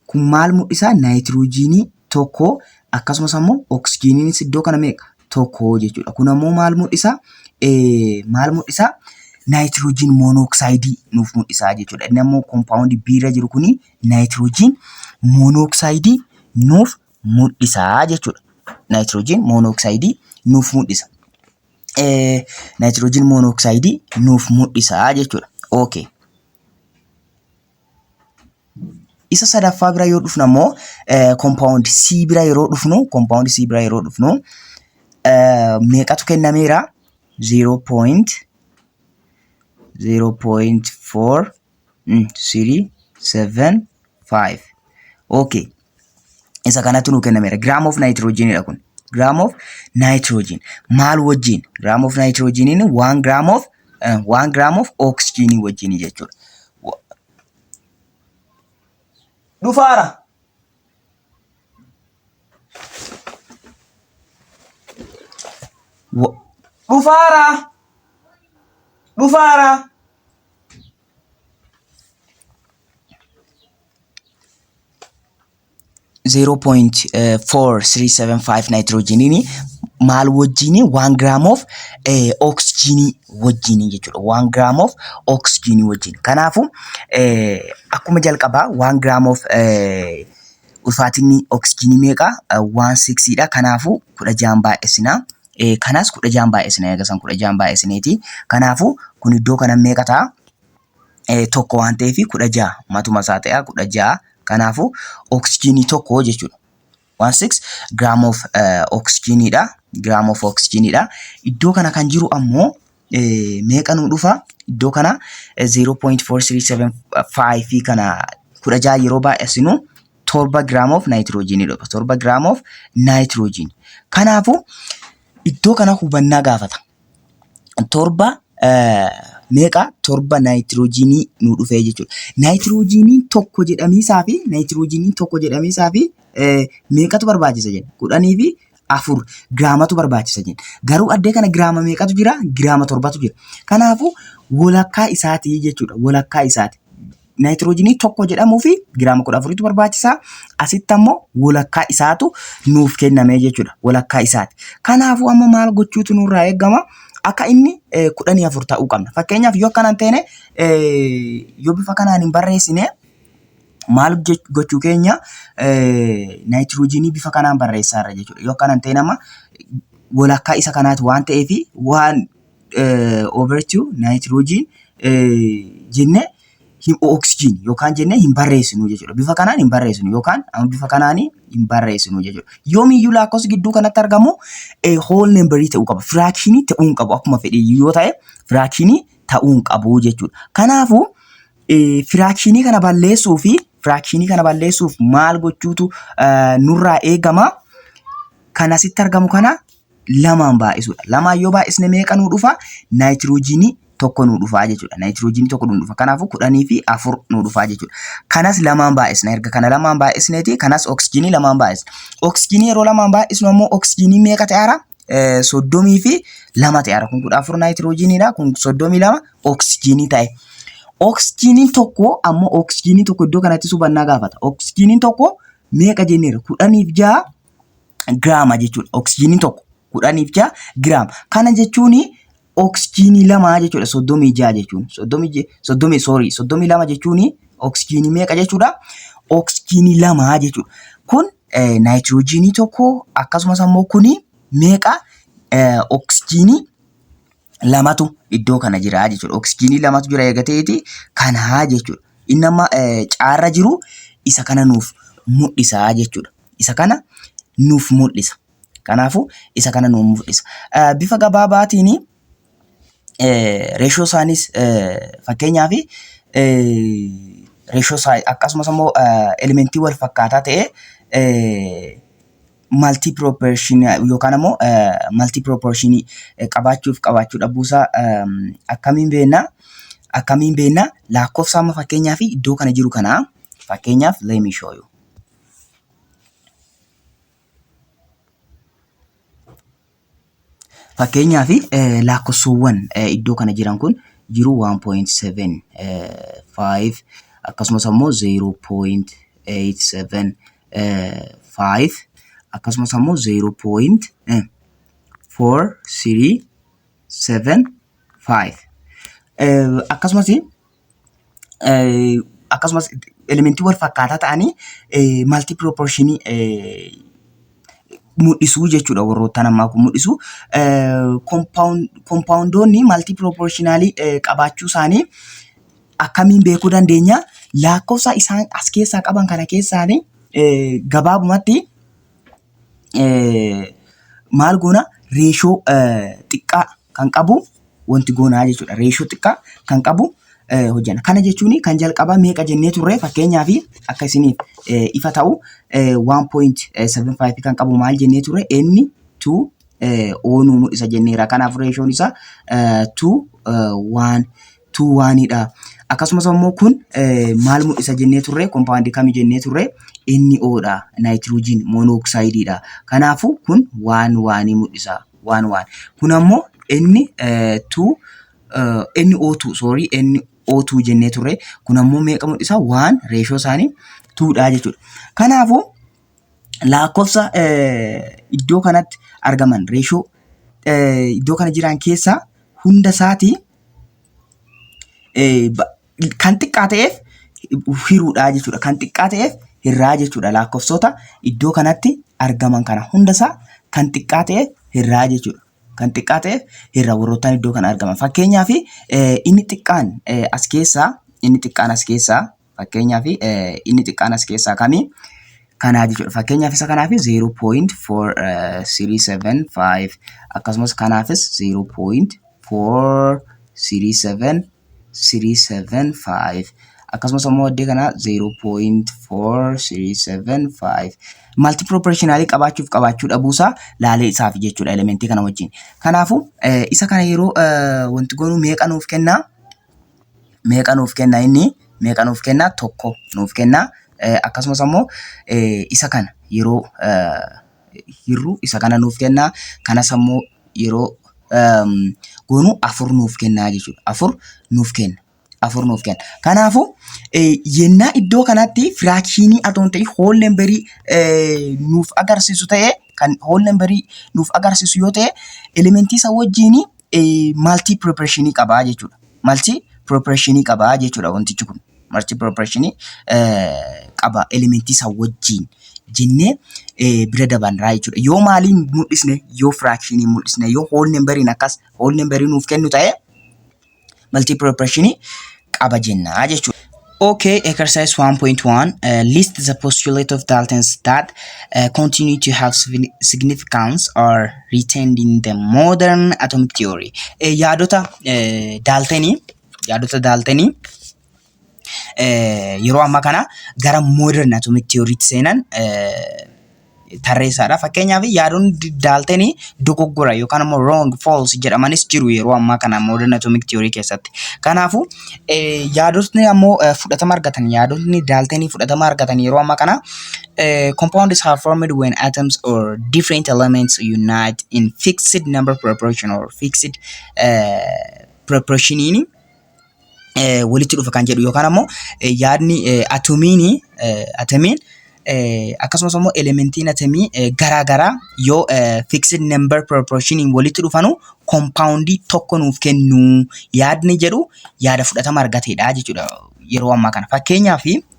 kun maal mul'isa? Naayitiroojiinii tokko akkasumas ammoo oksijiiniinis iddoo kana meeqa? Tokko jechuudha. Kun ammoo maal mul'isa? Maal mul'isa? Naayitiroojiin moonoksaayidii nuuf mul'isa jechuudha. Inni ammoo kompaawundii B irra jiru kuni naayitiroojiin moonoksaayidii nuuf mul'isa jechuudha. Naayitiroojiin moonoksaayidii nuuf mul'isa. Naayitiroojiin moonoksaayidii nuuf mul'isa jechuudha. Okay. Isa sadaffaa bira yoo dhufnu ammoo compound C bira yeroo dhufnu compound C bira yeroo dhufnu meeqatu kennameera? 0.0.4 3 7 5. Okay. Isa kanatu nuu kennameera. Gram of nitrogen dha kun. Gram of nitrogen. Maal wajjin? Gram of nitrogen 1 gram of 1 gram of oxygen wajjin jechuudha. Dhufaara. Dhufaara. Dhufaara. 0.4375 naayitiroojiiniin maal wajjin 1 gram of oksijiinii wajjin jechuudha. 1 gram of oksijiinii wajjin. Kanaafuu akkuma jalqabaa 1 gram of ulfaatinni oksijiinii meeqa? 16 dha. Kanaafuu 16 baay'isina. Kanas 16 baay'isina. Egaa san 16 baay'isineeti. Kanaafuu kun iddoo kana meeqa ta'a? Tokko waan ta'eef 16 matuma isaa ta'a 16. Kanaafuu oksijiinii tokko jechuudha. 16 gram of oksijiiniidha. Gram of oksijiiniidha. Iddoo kana kan jiru ammoo meeqa nuu dhufa? Iddoo kana 0.4375 kana 16 yeroo baay'isinu 7 gram of naayitiroojiinii dhufa. 7 gram of naayitiroojiin. Kanaafuu iddoo kana hubannaa gaafata. Torba meeqa? Torba naayitiroojiinii nuu dhufee jechuudha. Naayitiroojiiniin tokko jedhamiisaa fi naayitiroojiiniin tokko jedhamiisaa fi meeqatu barbaachisa jenna? 14 giraamatu barbaachisa jenna. Garuu addee kana giraama meeqatu jira? Giraama torbatu jira. Kanaafuu walakkaa isaatii jechuudha. Walakkaa isaati. Naayitiroojiinii tokko jedhamuu fi giraama 14tu barbaachisa. Asitti ammoo walakkaa isaatu nuuf kenname jechuudha. Walakkaa isaati. Kanaafuu amma maal gochuutu nurraa eegama? Akka inni 14 ta'uu qabna. Fakkeenyaaf yoo akkana hin taane yoo bifa kanaan hin barreessine maal gochuu keenya naayitiroojiinii bifa kanaan barreessaa irra jechuudha. Yoo akkana hin ta'in amma walakkaa isa kanaati waan ta'eef waan over two naayitiroojiin jennee oksijiin yookaan jennee hin barreessinu jechuudha. Bifa kanaan hin barreessinu yookaan amma bifa kanaan hin barreessinu jechuudha. Yoomiyyuu lakkoofsi gidduu kanatti argamu whole number ta'uu qaba. Firaakshinii ta'uu hin qabu. Akkuma fedhe yoo ta'e firaakshinii ta'uu hin qabu jechuudha. Kanaafuu firaakshinii kana balleessuu fi firaakshinii kana balleessuuf maal gochuutu nurraa eegama? Kan asitti argamu kana lamaan baay'isuudha. Lamaan yoo baay'isne meeqa nuu dhufa? Naayitiroojiinii tokko nuu dhufa jechuudha. Naayitiroojiinii tokko nuu dhufa. Kanaafuu 14 nuu dhufa jechuudha. Kanas lamaan baay'isna. Erga kana lamaan baay'isneeti kanas oksijiinii lamaan baay'isna. Oksijiinii yeroo lamaan baay'isnu ammoo oksijiinii meeqa ta'eera? 32 ta'eera. Kun 14 naayitiroojiiniidha. Kun 32 oksijiinii ta'e. Oksijiiniin tokko ammoo oksijiinii tokko iddoo kanatti hubannaa gaafata. Oksijiiniin tokko meeqa jenneera? 16 giraama jechuudha. Oksijiiniin tokko 16 giraama. Kana jechuun oksijiinii lama jechuudha. 36 jechuun. Soddomii sorry 32 jechuun oksijiinii meeqa jechuudha? Oksijiinii lama jechuudha. Kun naayitiroojiinii tokko akkasumas ammoo kuni meeqa oksijiinii lamatu iddoo kana jira jechuudha. Oksijiinii lamatu jira eega ta'eeti kanaa jechuudha. Inni amma caarra jiru isa kana nuuf mul'isa jechuudha. Isa kana nuuf mul'isa. Kanaafuu isa kana nuuf mul'isa. Bifa gabaabaatiin reeshoo isaaniis fakkeenyaaf Reeshoo isaa akkasumas immoo elementii wal fakkaataa ta'e multi proportion yookaan immoo multi proportion qabaachuuf qabaachuu dhabuusaa akkamiin beekna? Akkamiin beekna? Lakkoofsa amma fakkeenyaaf iddoo kana jiru kana, fakkeenyaaf, let me show you. Fakkeenyaaf lakkoofsawwan iddoo kana jiran kun jiru, 1.75, akkasumas immoo 0.875, akkasumas immoo 0.4375, akkasumas elementii wal fakkaataa ta'anii multi proportionii mul'isuu jechuudha, warroottan ammaa kun mul'isu. Compoundoonni multi proportionalii qabaachuu isaanii akkamiin beekuu dandeenya? Lakkoofsa isaan as keessaa qaban kana keessaan gabaabumatti maal goona? Reeshoo xiqqaa kan qabu wanti goonaa jechuudha. Reeshoo xiqqaa kan qabu hojjenna. Kana jechuun kan jalqabaa meeqa jennee turre? Fakkeenyaaf akka isiniif ifa ta'u, 1.75 kan qabu maal jennee turre? Inni 2 O nuu mul'isa jenneera. Kanaaf reeshoon isaa 2 1 2 1dha. Akkasumas immoo kun maal mul'isa jennee turre? Compoundii kamii jennee turre? Inni O'dha. Nitrogen monoxideidha. Kanaafuu kun 1 1 mul'isa. 1 1. Kun ammoo inni 2 NO2, sorry, NO2 jennee turre. Kun ammoo meeqa mul'isa? 1, reeshoo isaanii 2dha jechuudha. Kanaafuu lakkoofsa iddoo kanatti argaman, reeshoo iddoo kana jiran keessaa hunda isaatii kan xiqqaa ta'eef hiruudha jechuudha. Kan xiqqaa ta'eef hirraa jechuudha. Lakkoofsota iddoo kanatti argaman kana hunda isaa kan xiqqaa ta'eef hirraa jechuudha. Kan xiqqaa ta'eef hirra warroottan iddoo kana argaman. Fakkeenyaaf inni xiqqaan as keessaa, fakkeenyaaf inni xiqqaan as keessaa kamii? Kanaa jechuudha. Fakkeenyaaf isa kanaaf 0.4375, akkasumas kanaafis 0.437375, akkasumas immoo iddoo kana 0.4375, multi proportionalii qabaachuuf qabaachuu dhabuusaa laalee isaaf jechuudha elementii kana wajjin. Kanaafuu isa kana yeroo wanti goonuu meeqa nuuf kennaa? Meeqa nuuf kenna inni? Meeqa nuuf kenna? Tokko nuuf kenna. Akkasumas immoo isa kana yeroo hirru isa kana nuuf kenna. Kanas ammoo yeroo goonu afur nuuf kennaa jechuudha. Afur nuuf kenna. Afur nuuf kenna. Kanaafuu yennaa iddoo kanatti fractionii atoo hin ta'in whole numberii nuuf agarsiisu ta'e, kan whole numberii nuuf agarsiisu yoo ta'e, elementii isa wajjin multi proportionii qabaa jechuudha. Multi proportionii qabaa jechuudha wantichi kun. Multi proportionii qaba elementii isa wajjin jennee bira dabarraa jechuudha. Yoo maaliin mul'isne? Yoo fractionii mul'isne, yoo whole numberiin akkas whole numberii nuuf kennu ta'e, multi proportionii qaba jennaa jechuudha. Okay, exercise 1.1, list the postulate of Dalton's that continue to have significance or retained in the modern atomic theory. Yaadota Daltonii yeroo ammaa kana gara modern atomic theory seenan tarreessaadha. Fakkeenyaaf yaadonni Daltonii dogoggora yookaan immoo wrong, false jedhamanis jiru yeroo ammaa kana modern atomic theory keessatti. Kanaafuu yaadotni ammoo fudhatama argatan, yaadotni Daltonii fudhatama argatan yeroo ammaa kana, compounds are formed when atoms or different elements unite in fixed number proportion or fixed proportioniin walitti dhufa kan jedhu, yookaan ammoo yaadni atomiin akkasumas immoo elementiin atomii garaa garaa yoo fixed number proportioniin walitti dhufanu compoundii tokko nuuf kennu yaadni jedhu yaada fudhatama argateedha jechuudha yeroo ammaa kana.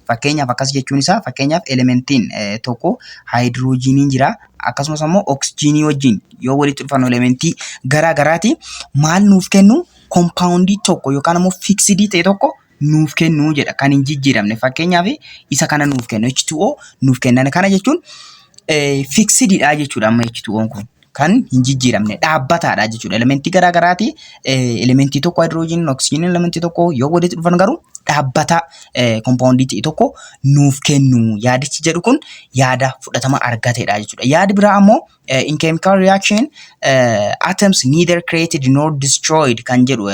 Fakkeenyaaf akkas jechuun isaa, fakkeenyaaf elementiin tokko haayidiroojiiniin jira, akkasumas immoo oksijiinii wajjin yoo walitti dhufan elementii garaa garaati maal nuuf kennu? Compoundii tokko yookaan immoo fixedii ta'e tokko nuuf kennu jedha, kan hin jijjiiramne. Fakkeenyaaf isa kana nuuf kennu, H2O nuuf kennan. Kana jechuun fixediidha jechuudha. Amma H2O kun kan hin jijjiiramne, dhaabbataadha jechuudha. Elementii garaa garaati, elementii tokko haayidiroojiin, oksijiiniin elementii tokko yoo walitti dhufan garuu Dhaabbata compoundii ta'e tokko nuuf kennu yaadichi jedhu kun yaada fudhatama argatedha jechuudha. Yaadi biraa ammoo in chemical reaction atoms neither created nor destroyed kan jedhu,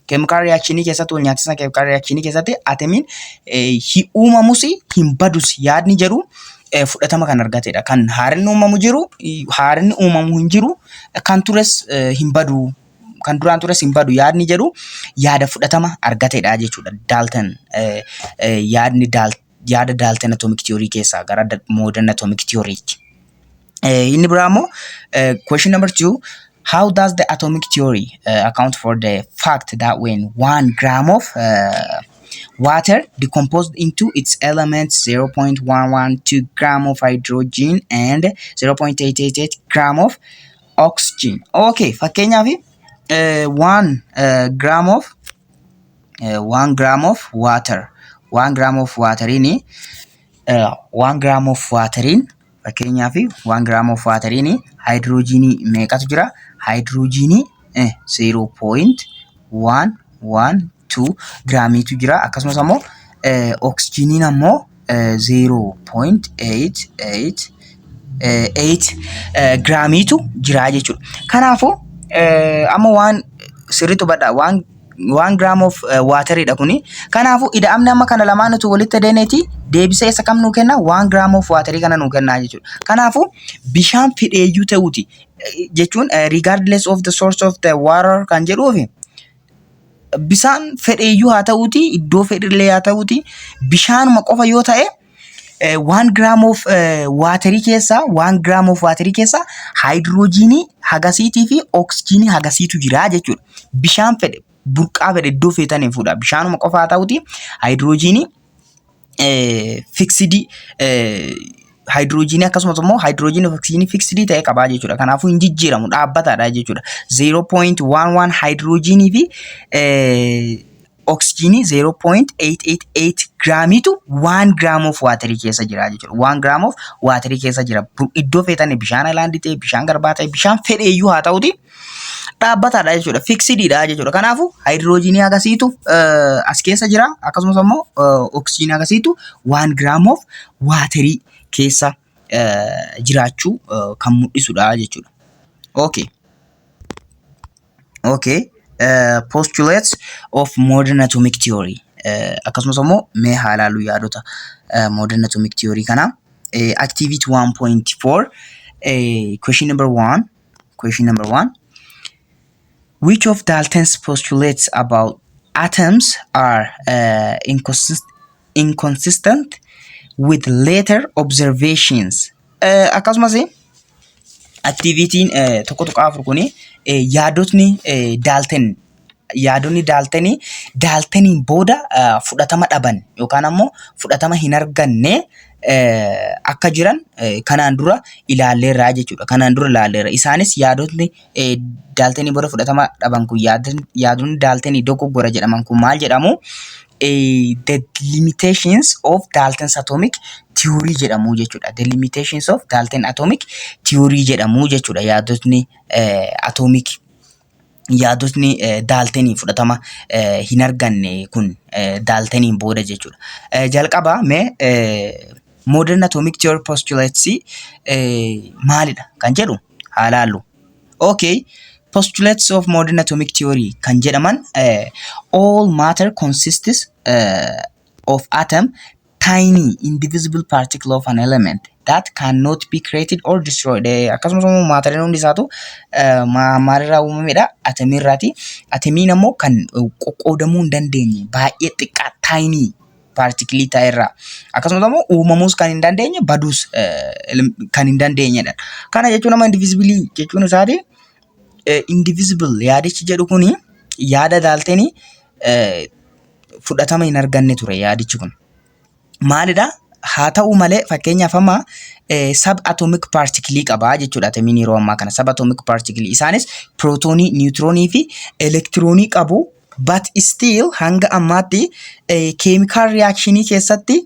chemical reaction keessatti, wal nyaatisa chemical reaction keessatti atomiin hin uumamus hin badus yaadni jedhu fudhatama kan argatedha. Kan haarinni uumamu jiru, haarinni uumamu hin jiru, kan tures hin badu, kan duraan tures hin badu yaadni jedhu yaada fudhatama argatedha jechuudha. Dalton yaadni yaada Dalton atomic theory keessaa gara modern atomic theorytti. Inni biraa immoo question number 2: how does the atomic theory account for the fact that when 1 gram of water decomposed into its elements 0.112 gram of hydrogen and 0.888 gram of oxygen? Okay, fakkeenyaaf 1 gram of water, 1 gram of wateriin, 1 gram of wateriin, fakkeenyaaf 1 gram of wateriin hydrogenii meeqatu jira? Hydrogenii 0.112 giraamiitu jira. Akkasumas ammoo oxygeniin ammoo 0.888 giraamiitu jira jechuudha. Kanaafuu amma waan sirriitti hubadhaa, 1 gram of wateridha kuni. Kanaafuu ida'amni amma kana lamaan utuu walitti adeemeeti deebisee isa kam nuu kenna? 1 gram of waterii kana nuu kenna jechuudha. Kanaafuu bishaan fedheeyyuu ta'uuti jechuun regardless of the source of the water kan jedhuufi, bishaan fedheeyyuu haa ta'uuti, iddoo fedhillee haa ta'uuti, bishaanuma qofa yoo ta'e 1 gram of waterii keessaa, 1 gram of waterii keessaa haayidroojiinii hagasiitii fi oksijiinii hagasiitu jira jechuudha. Bishaan fedhe, burqaa fedhe, iddoo feetanii fuudha. Bishaanuma qofa haa ta'uuti haayidroojiinii fixedii, haayidroojiinii akkasumas immoo haayidroojiinii fi oksijiinii fixedii ta'e qabaa jechuudha. Kanaafuu hin jijjiiramu, dhaabbataadha jechuudha. 0.11 haayidroojiinii fi oksijiinii 0.888 giraamiitu 1 gram of waterii keessa jira jechuudha. 1 gram of waterii keessa jira. Iddoo feetanii bishaan highlandii ta'e, bishaan garbaa ta'e, bishaan fedheeyyuu haa ta'uti dhaabbataadha jechuudha. Fixediidha jechuudha. Kanaafuu haayidroojiinii hagasiitu as keessa jira. Akkasumas immoo oksijiinii hagasiitu 1 gram of waterii keessa jiraachuu kan mul'isudha jechuudha. Okay. Okay. Postulates of modern atomic theory. Akkasumas immoo mee haa ilaallu yaadota modern atomic theory kana. Activity 1.4, question number 1, question number 1: which of Dalton's postulates about atoms are inconsistent with later observations? Akkasumas activityin 1.4 kuni yaadotni Dalton, yaadonni Daltonii Daltoniin booda fudhatama dhaban yookaan ammoo fudhatama hin arganne akka jiran kanaan dura ilaalleerraa jechuudha. Kanaan dura ilaalleerra. Isaanis yaadotni Daltonii booda fudhatama dhaban kun, yaadonni Daltonii dogoggora jedhaman kun maal jedhamu? The limitations of Dalton's atomic theory jedhamu jechuudha. The limitations of Dalton atomic theory jedhamu jechuudha. Yaadotni atomic, yaadotni Daltonii fudhatama hin arganne kun Daltoniin booda jechuudha. Jalqaba mee modern atomic theory postulates maalidha kan jedhu haa ilaallu. Okay. Postulates of modern atomic theory kan jedhaman: all matter consists of atom, tiny indivisible particle of an element that cannot be created or destroyed. Akkasumas immoo matteriin hundi isaatu maalirraa uumamedha? Atomiirraati. Atomiin ammoo kan qoqqoodamuu hin dandeenye, baay'ee xiqqaa, tiny particleii ta'erraa. Akkasumas immoo uumamuus kan hin dandeenye, baduus kan hin dandeenyedha. Kana jechuun amma indivisible jechuun isaati, indivisible yaadichi jedhu kuni yaada Daltonii fudhatama hin arganne ture yaadichi kun. Maalidha? Haa ta'u malee, fakkeenyaaf amma sub atomic particleii qabaa jechuudha atomiin yeroo ammaa kana sub atomic particleii, isaanis pirootoonii, niwutiroonii fi elektiroonii qabu, but still hanga ammaatti chemical reactionii keessatti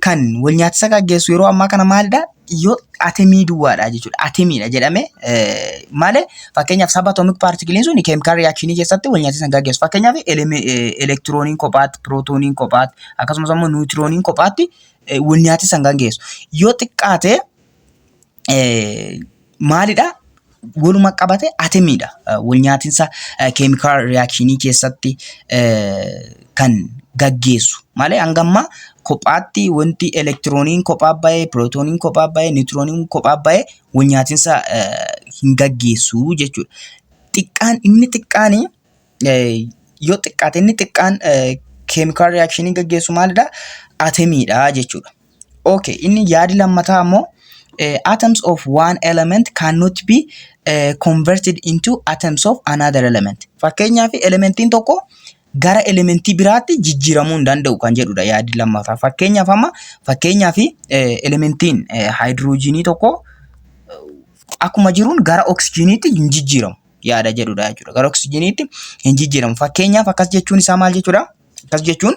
Kan wal nyaatisa gaggeessu yeroo ammaa kana maalidha? Yoo atomii duwwaadha jechuudha. Atomiidha jedhame malee, fakkeenyaaf subatomic particleiin sun chemical reactionii keessatti wal nyaatisa hin gaggeessu. Fakkeenyaaf elektirooniin kophaatti, pirootooniin kophaatti, akkasumas immoo niwutirooniin kophaatti wal nyaatisa hin gaggeessu. Yoo xiqqaate maalidha? Waluma qabate atomiidha. Wal nyaatinsa chemical reactionii keessatti kan gaggeessu. Malee hanga ammaa kophaatti wanti elektirooniin kophaa bahee, pirootooniin kophaa bahee, niwutirooniin kophaa bahee wal nyaatinsa hin gaggeessu jechuudha. Xiqqaan inni xiqqaani, yoo xiqqaate inni xiqqaan chemical reactionii gaggeessu maalidha? Atomiidha jechuudha. Okay, inni yaadi lammataa ammoo atoms of one element cannot be converted into atoms of another element. Fakkeenyaaf elementiin tokko gara elementii biraatti jijjiiramuu hin danda'u kan jedhudha yaadi lammataa. Fakkeenyaaf amma, fakkeenyaaf elementiin haayidroojinii tokko akkuma jiruun gara oksijiiniitti hin jijjiiramu yaada jedhudha jechuudha. Gara oksijiiniitti hin jijjiiramu. Fakkeenyaaf akkas jechuun isaa maal jechuudha? Akkas jechuun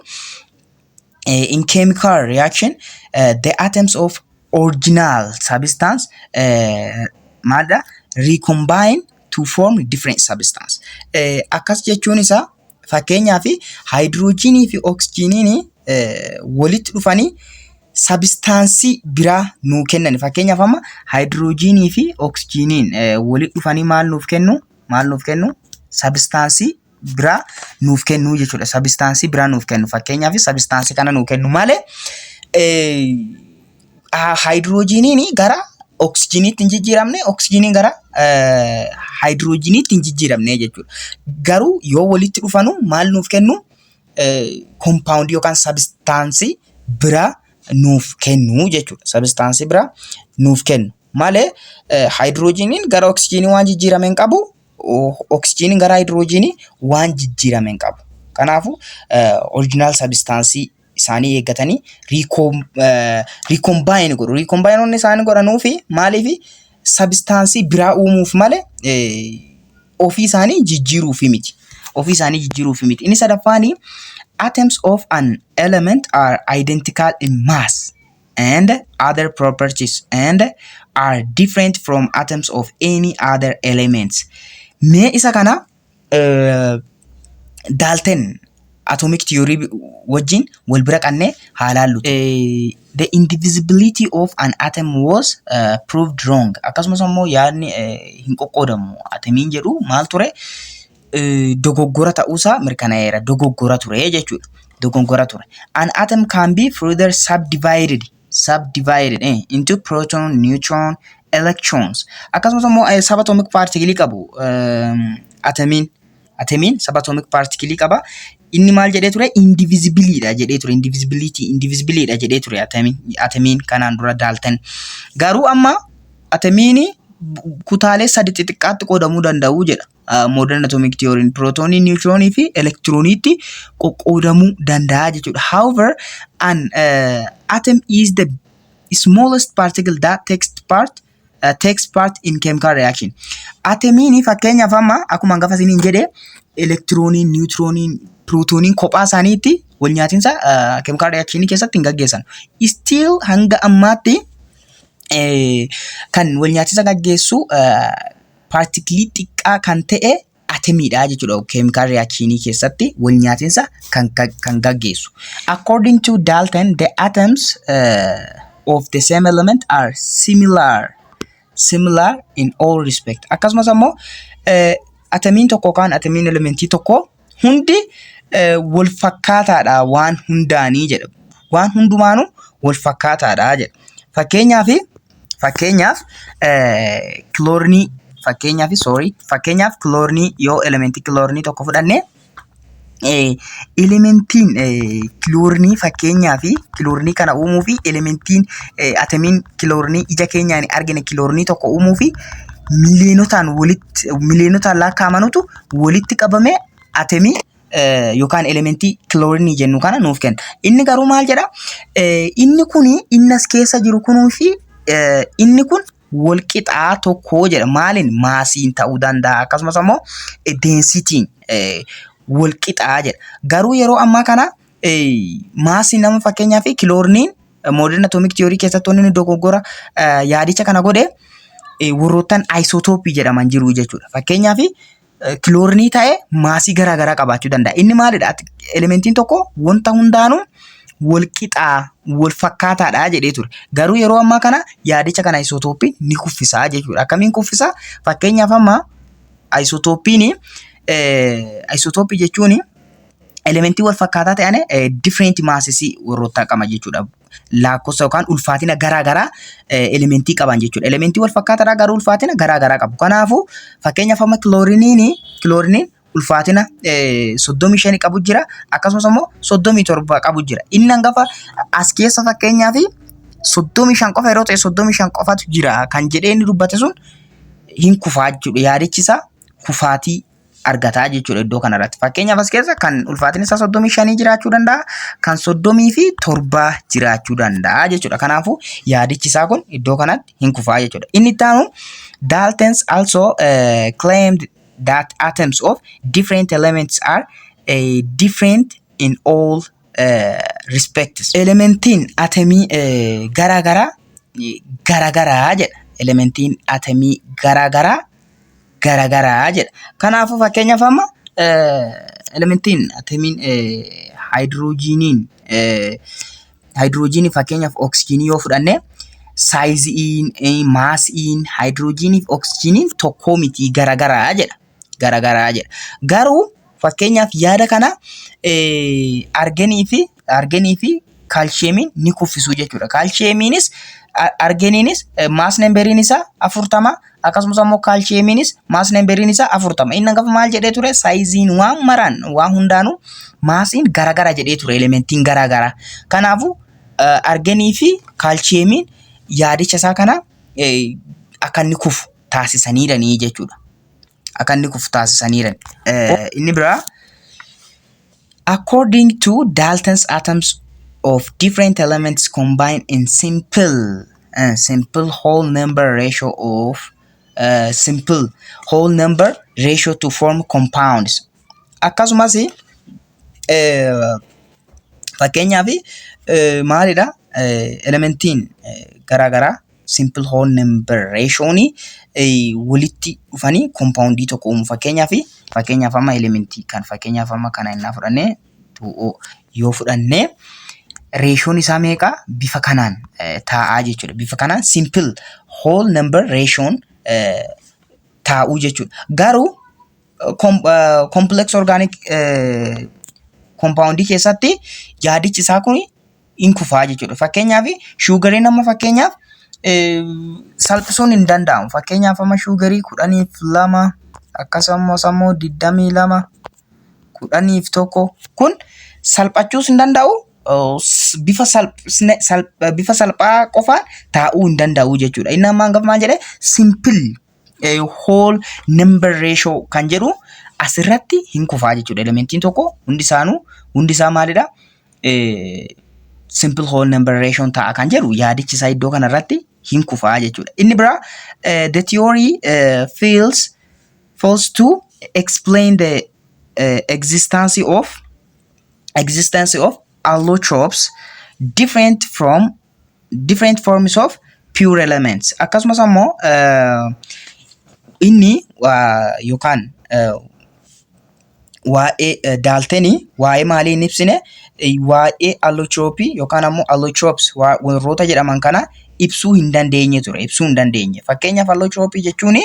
in chemical reaction the atoms of original substance maalidha? Recombine to form different substance. Akkas jechuun isaa fakkeenyaaf haayidroojinii fi oksijiiniin walitti dhufanii substanceii biraa nuu kennan. Fakkeenyaaf amma haayidroojinii fi oksijiiniin walitti dhufanii maal nuuf kennu? Maal nuuf kennu? Substanceii biraa nuuf kennu jechuudha. Substanceii biraa nuuf kennu. Fakkeenyaaf substanceii kana nuuf kennu malee haayidroojiniin gara oksijiiniitti hin jijjiiramne, oksijiiniin gara haayidroojiniitti hin jijjiiramne jechuudha. Garuu yoo walitti dhufanu maal nuuf kennu? Compoundii yookaan substanceii biraa nuuf kennu jechuudha. Substanceii biraa nuuf kennu. Malee haayidroojiniin gara oksijiinii waan jijjiirame hin qabu, oksijiiniin gara haayidroojinii waan jijjiirame hin qabu. Kanaafuu original substanceii isaanii eeggatanii recombine godhu. Recombine isaanii godhanuufi maaliifi? Substanceii biraa uumuuf malee ofii isaanii jijjiiruufi miti. Ofii isaanii jijjiiruufi miti. Inni sadaffaani atoms of an element are identical in mass and other properties and are different from atoms of any other elements. Mee isa kana Dalton atomic theory wajjin wal bira qabnee haa laallu. The indivisibility of an atom was proved wrong. Akkasumas immoo yaadni hin qoqqoodamu atomiin jedhu maal ture? Dogoggora ta'uusaa mirkanaa'eera. Dogoggora ture jechuudha. Dogoggora ture. An atom can be further subdivided into proton, neutron, electrons. Akkasumas immoo subatomic particle qabu atomiin. Atomiin subatomic particle qaba. Inni maal jedhee ture? Indivisibiliidha jedhee ture. Indivisibility, indivisibiliidha jedhee ture atomiin kanaan dura Dalton. Garuu amma atomiin kutaalee sadi xixiqqaatti qoodamuu danda'u jedha. Modern atomic theory pirootoonii, niwutiroonii fi elektirooniitti qoqqoodamuu danda'a jechuudha. However, an atom is the smallest particle that takes part in chemical reaction. Atomiin fakkeenyaaf amma akkuma hangafa isiniin jedhe elektirooniin, niwutirooniin, pirootooniin kophaa isaaniitti wal nyaatinsa chemical reaction keessatti hin gaggeessan. Still hanga ammaatti kan wal nyaatinsa gaggeessu particleii xiqqaa kan ta'e atomiidha jechuudha. Chemical reactionii keessatti wal nyaatinsa kan gaggeessu. According to Dalton, the atoms of the same element are similar in all respect. Akkasumas ammoo atomiin tokko yookaan atomiin elementii tokko hundi wal fakkaataadha waan hundaanii jedha. Waan hundumaanuu wal fakkaataadha jedha. Fakkeenyaaf kiloorinii, fakkeenyaaf, sorry, fakkeenyaaf kiloorinii, yoo elementii kiloorinii tokko fudhanne, elementiin kiloorinii, fakkeenyaaf kiloorinii kana uumuu fi elementiin atomiin kiloorinii ija keenyaan argine kiloorinii tokko uumuu fi miliyonotaan walitti, miliyonotaan lakkaa'amanutu walitti qabamee atomii yookaan elementii kiloorinii jennu kana nuuf kenna. Inni garuu maal jedha? Inni kuni, inni as keessa jiru kunuu fi inni kun wal qixaa tokko jedha. Maaliin? Massiin ta'uu danda'a, akkasumas ammoo densityn wal qixaa jedha. Garuu yeroo ammaa kana massiin nama, fakkeenyaaf kilooriniin Modern atomic theory keessatti wanni inni dogoggora yaadicha kana godhe, warroottan isotopii jedhaman jiru jechuudha. Fakkeenyaaf, kiloorinii ta'ee maasii garaa garaa qabaachuu danda'a. Inni maalidha? Elementiin tokko wanta hundaanuu wal qixaa, wal fakkaataadha jedhee ture. Garuu yeroo ammaa kana yaadicha kana isotoopiin ni kuffisaa jechuudha. Akkamiin kuffisaa? Fakkeenyaaf, amma isotoopiin, isotopii jechuun elementii wal fakkaataa ta'an different masses warroota qaba jechuudha. Lakkoofsa yookaan ulfaatina garaa garaa elementii qaban jechuudha. Elementii wal fakkaataadha, garuu ulfaatina garaa garaa qabu. Kanaafuu, fakkeenyaaf, amma kilooriniin ulfaatina 35 qabu jira, akkasumas immoo 37 qabu jira. Inni hangafa as keessa, fakkeenyaaf, 35 qofa yeroo ta'e, 35 qofatu jira kan jedhee inni dubbate sun hin kufaa jechuudha. Yaadichi isaa kufaatii argataa jechuudha iddoo kanarratti. Fakkeenyaaf, as keessa kan ulfaatinni isaa 35 jiraachuu danda'a, kan 37 jiraachuu danda'a jechuudha. Kanaafuu, yaadichi isaa kun iddoo kanatti hin kufaa jechuudha. Inni itti aanu, Dalton's also claimed that atoms of different elements are different in all respects. Elementiin atomii garaa garaa garaa garaa jedha. Elementiin atomii garaa garaa garaa garaa jedha. Kanaafuu, fakkeenyaaf, amma elementiin atomiin haayidroojiinii, fakkeenyaaf oksijiinii yoo fudhanne, saayiziin, maasiin haayidroojiinii fi oksijiiniin tokkoo miti, garaa garaa jedha. Garaa garaa jedha. Garuu fakkeenyaaf, yaada kana argenii fi kaalsheemiin ni kuffisu jechuudha. Kaalsheemiinis argeniinis mass numberiin isaa 40, akkasumas immoo kaalsheemiinis mass numberiin isaa 40. Inni hangafa maal jedhee ture? Saayiziin waan maraan, waan hundaanuu maasiin garagara jedhee ture, elementiin garagara. Kanaafuu, argenii fi kaalsheemiin yaadicha isaa kana akka inni kufu taasisaniiranii jechuudha. Akka inni kufu taasisaniiran. Inni biraa, according to Dalton's, atoms of different elements combine in simple whole number ratio of simple whole number ratio to form compounds. Akkasumas fakkeenyaaf, maalidha, elementiin garaagaraa simple whole number ratioon walitti dhufanii compoundii tokko uumu. Fakkeenyaaf, amma elementii kan, fakkeenyaaf, amma kana innaa fudhannee, 2O yoo fudhannee, ratioon isaa meeqa? Bifa kanaan taa'aa jechuudha. Bifa kanaan simple whole number ratioon taa'uu jechuudha. Garuu complex organic compoundii keessatti yaadichi isaa kun hin kufaa jechuudha. Fakkeenyaaf, sugariin amma, fakkeenyaaf, salphisuun hin danda'amu. Fakkeenyaaf, amma sugarii 12, akkasumas ammoo 22, 11 kun salphachuus hin danda'u, bifa salphaa qofaan taa'uu hin danda'u jechuudha. Inni amma hangafa maal jedhee, simple whole number ratio kan jedhu asirratti hin kufaa jechuudha. Elementiin tokko hundi isaanuu, hundi isaa maalidha? Simple whole number ratio ta'a kan jedhu yaadichi isaa iddoo kanarratti hin kufaa jechuudha. Inni biraa, the theory fails to explain the existence of allotropes different from different forms of pure elements. Akkasumas ammoo inni yookaan waa'ee Daaltenii waa'ee maalii hin ibsine? Waa'ee allotropii yookaan ammoo allotropes warroota jedhaman kana ibsuu hin dandeenye ture, ibsuu hin dandeenye. Fakkeenyaaf, allotropii jechuun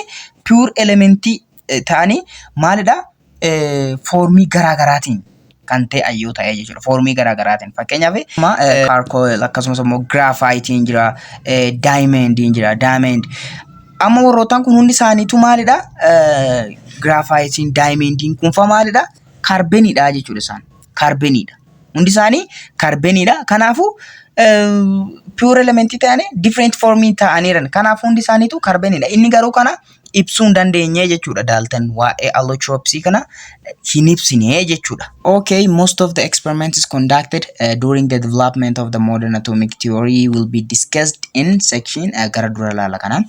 pure elementii ta'anii maalidha, foormii garaa garaatiin kan ta'e yoo ta'e jechuudha. Foormii garaa garaatiin. Fakkeenyaaf, charcoal, akkasumas immoo giraafaayitiin jira, daayimendiin jira, diamond. Amma warrootaan kun hundi isaaniitu maalidha? Giraafaayitiin, daayimendiin kun fa maalidha? Kaarbeniidha jechuudha isaan. Kaarbeniidha. Hundi isaanii kaarbeniidha. Kanaafuu, pure elementii ta'anii different formii ta'aniiran. Kanaafuu, hundi isaaniitu kaarbeniidha. Inni garuu kana Ibsuu hin dandeenye jechuudha. Dalton waa'ee allotropsii kana hin ibsine jechuudha. Okay, most of the experiments conducted during the development of the modern atomic theory will be discussed in section gara dura laala kana.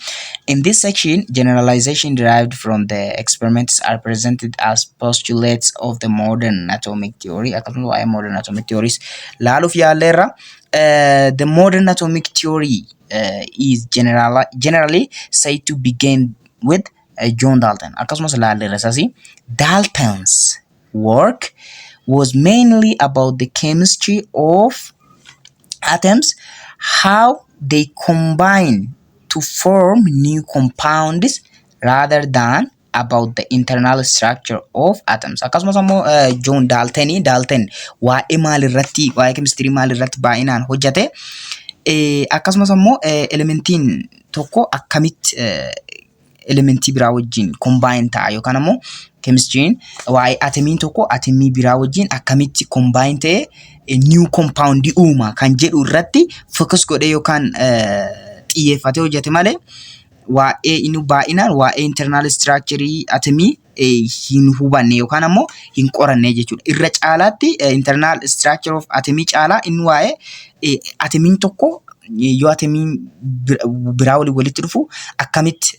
In this section, generalization derived from the experiments are presented as postulates of the modern atomic theory. Akkasumas waa'ee modern atomic theories laaluuf yaalleerra. The modern atomic theory is generally said to begin with John Dalton. Akkasumas laalleerra isas. Dalton's work was mainly about the chemistry of atoms, how they combine to form new compounds, rather than about the internal structure of atoms. Akkasumas ammoo John Daltonii, Dalton waa'ee maalirratti, waa'ee chemistry maalirratti baay'inaan hojjete? Akkasumas ammoo elementiin tokko akkamitti elementii biraa wajjin combine ta'a yookaan ammoo chemistryn waa'ee atemiin tokko atemii biraa wajjin akkamitti combine ta'ee new compound uuma kan jedhu irratti focus godhee yookaan xiyyeeffatee hojjete malee waa'ee inni baay'inaan waa'ee internal structure atemii hin hubanne yookaan ammoo hin qoranne jechuudha. Irra caalaatti internal structure of atemii caalaa inni waa'ee atemiin tokko yoo atemiin biraa waliin walitti dhufu akkamitti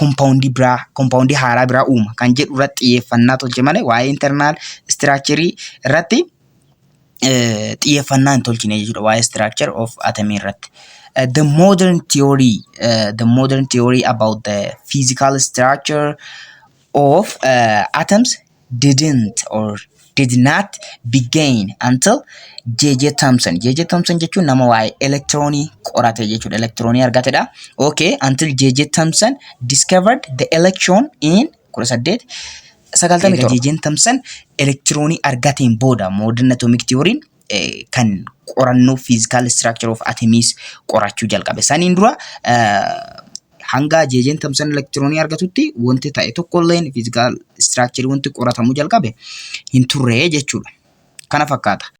compoundii biraa, compoundii haaraa biraa uuma kan jedhu irratti xiyyeeffannaa tolche malee waa'ee internal structure irratti xiyyeeffannaa hin tolchine jechuudha waa'ee structure of atomii irratti. The modern theory about the physical structure of atoms didn't or did not begin until J.J. Thomson. J.J. Thomson jechuun nama waa'ee elektiroonii qorate jechuudha. Elektiroonii argatedha. Okay, until J.J. Thomson discovered the electron in 1897. J.J. Thomson elektiroonii argateen booda modern atomic theory kan qorannoo physical structure of atoms qorachuu jalqabe. Saniin dura hanga J.J. Thomson elektiroonii argatutti wanti ta'e tokkolleen physical structure wanti qoratamuu jalqabe hin turre jechuudha. Kana fakkaata.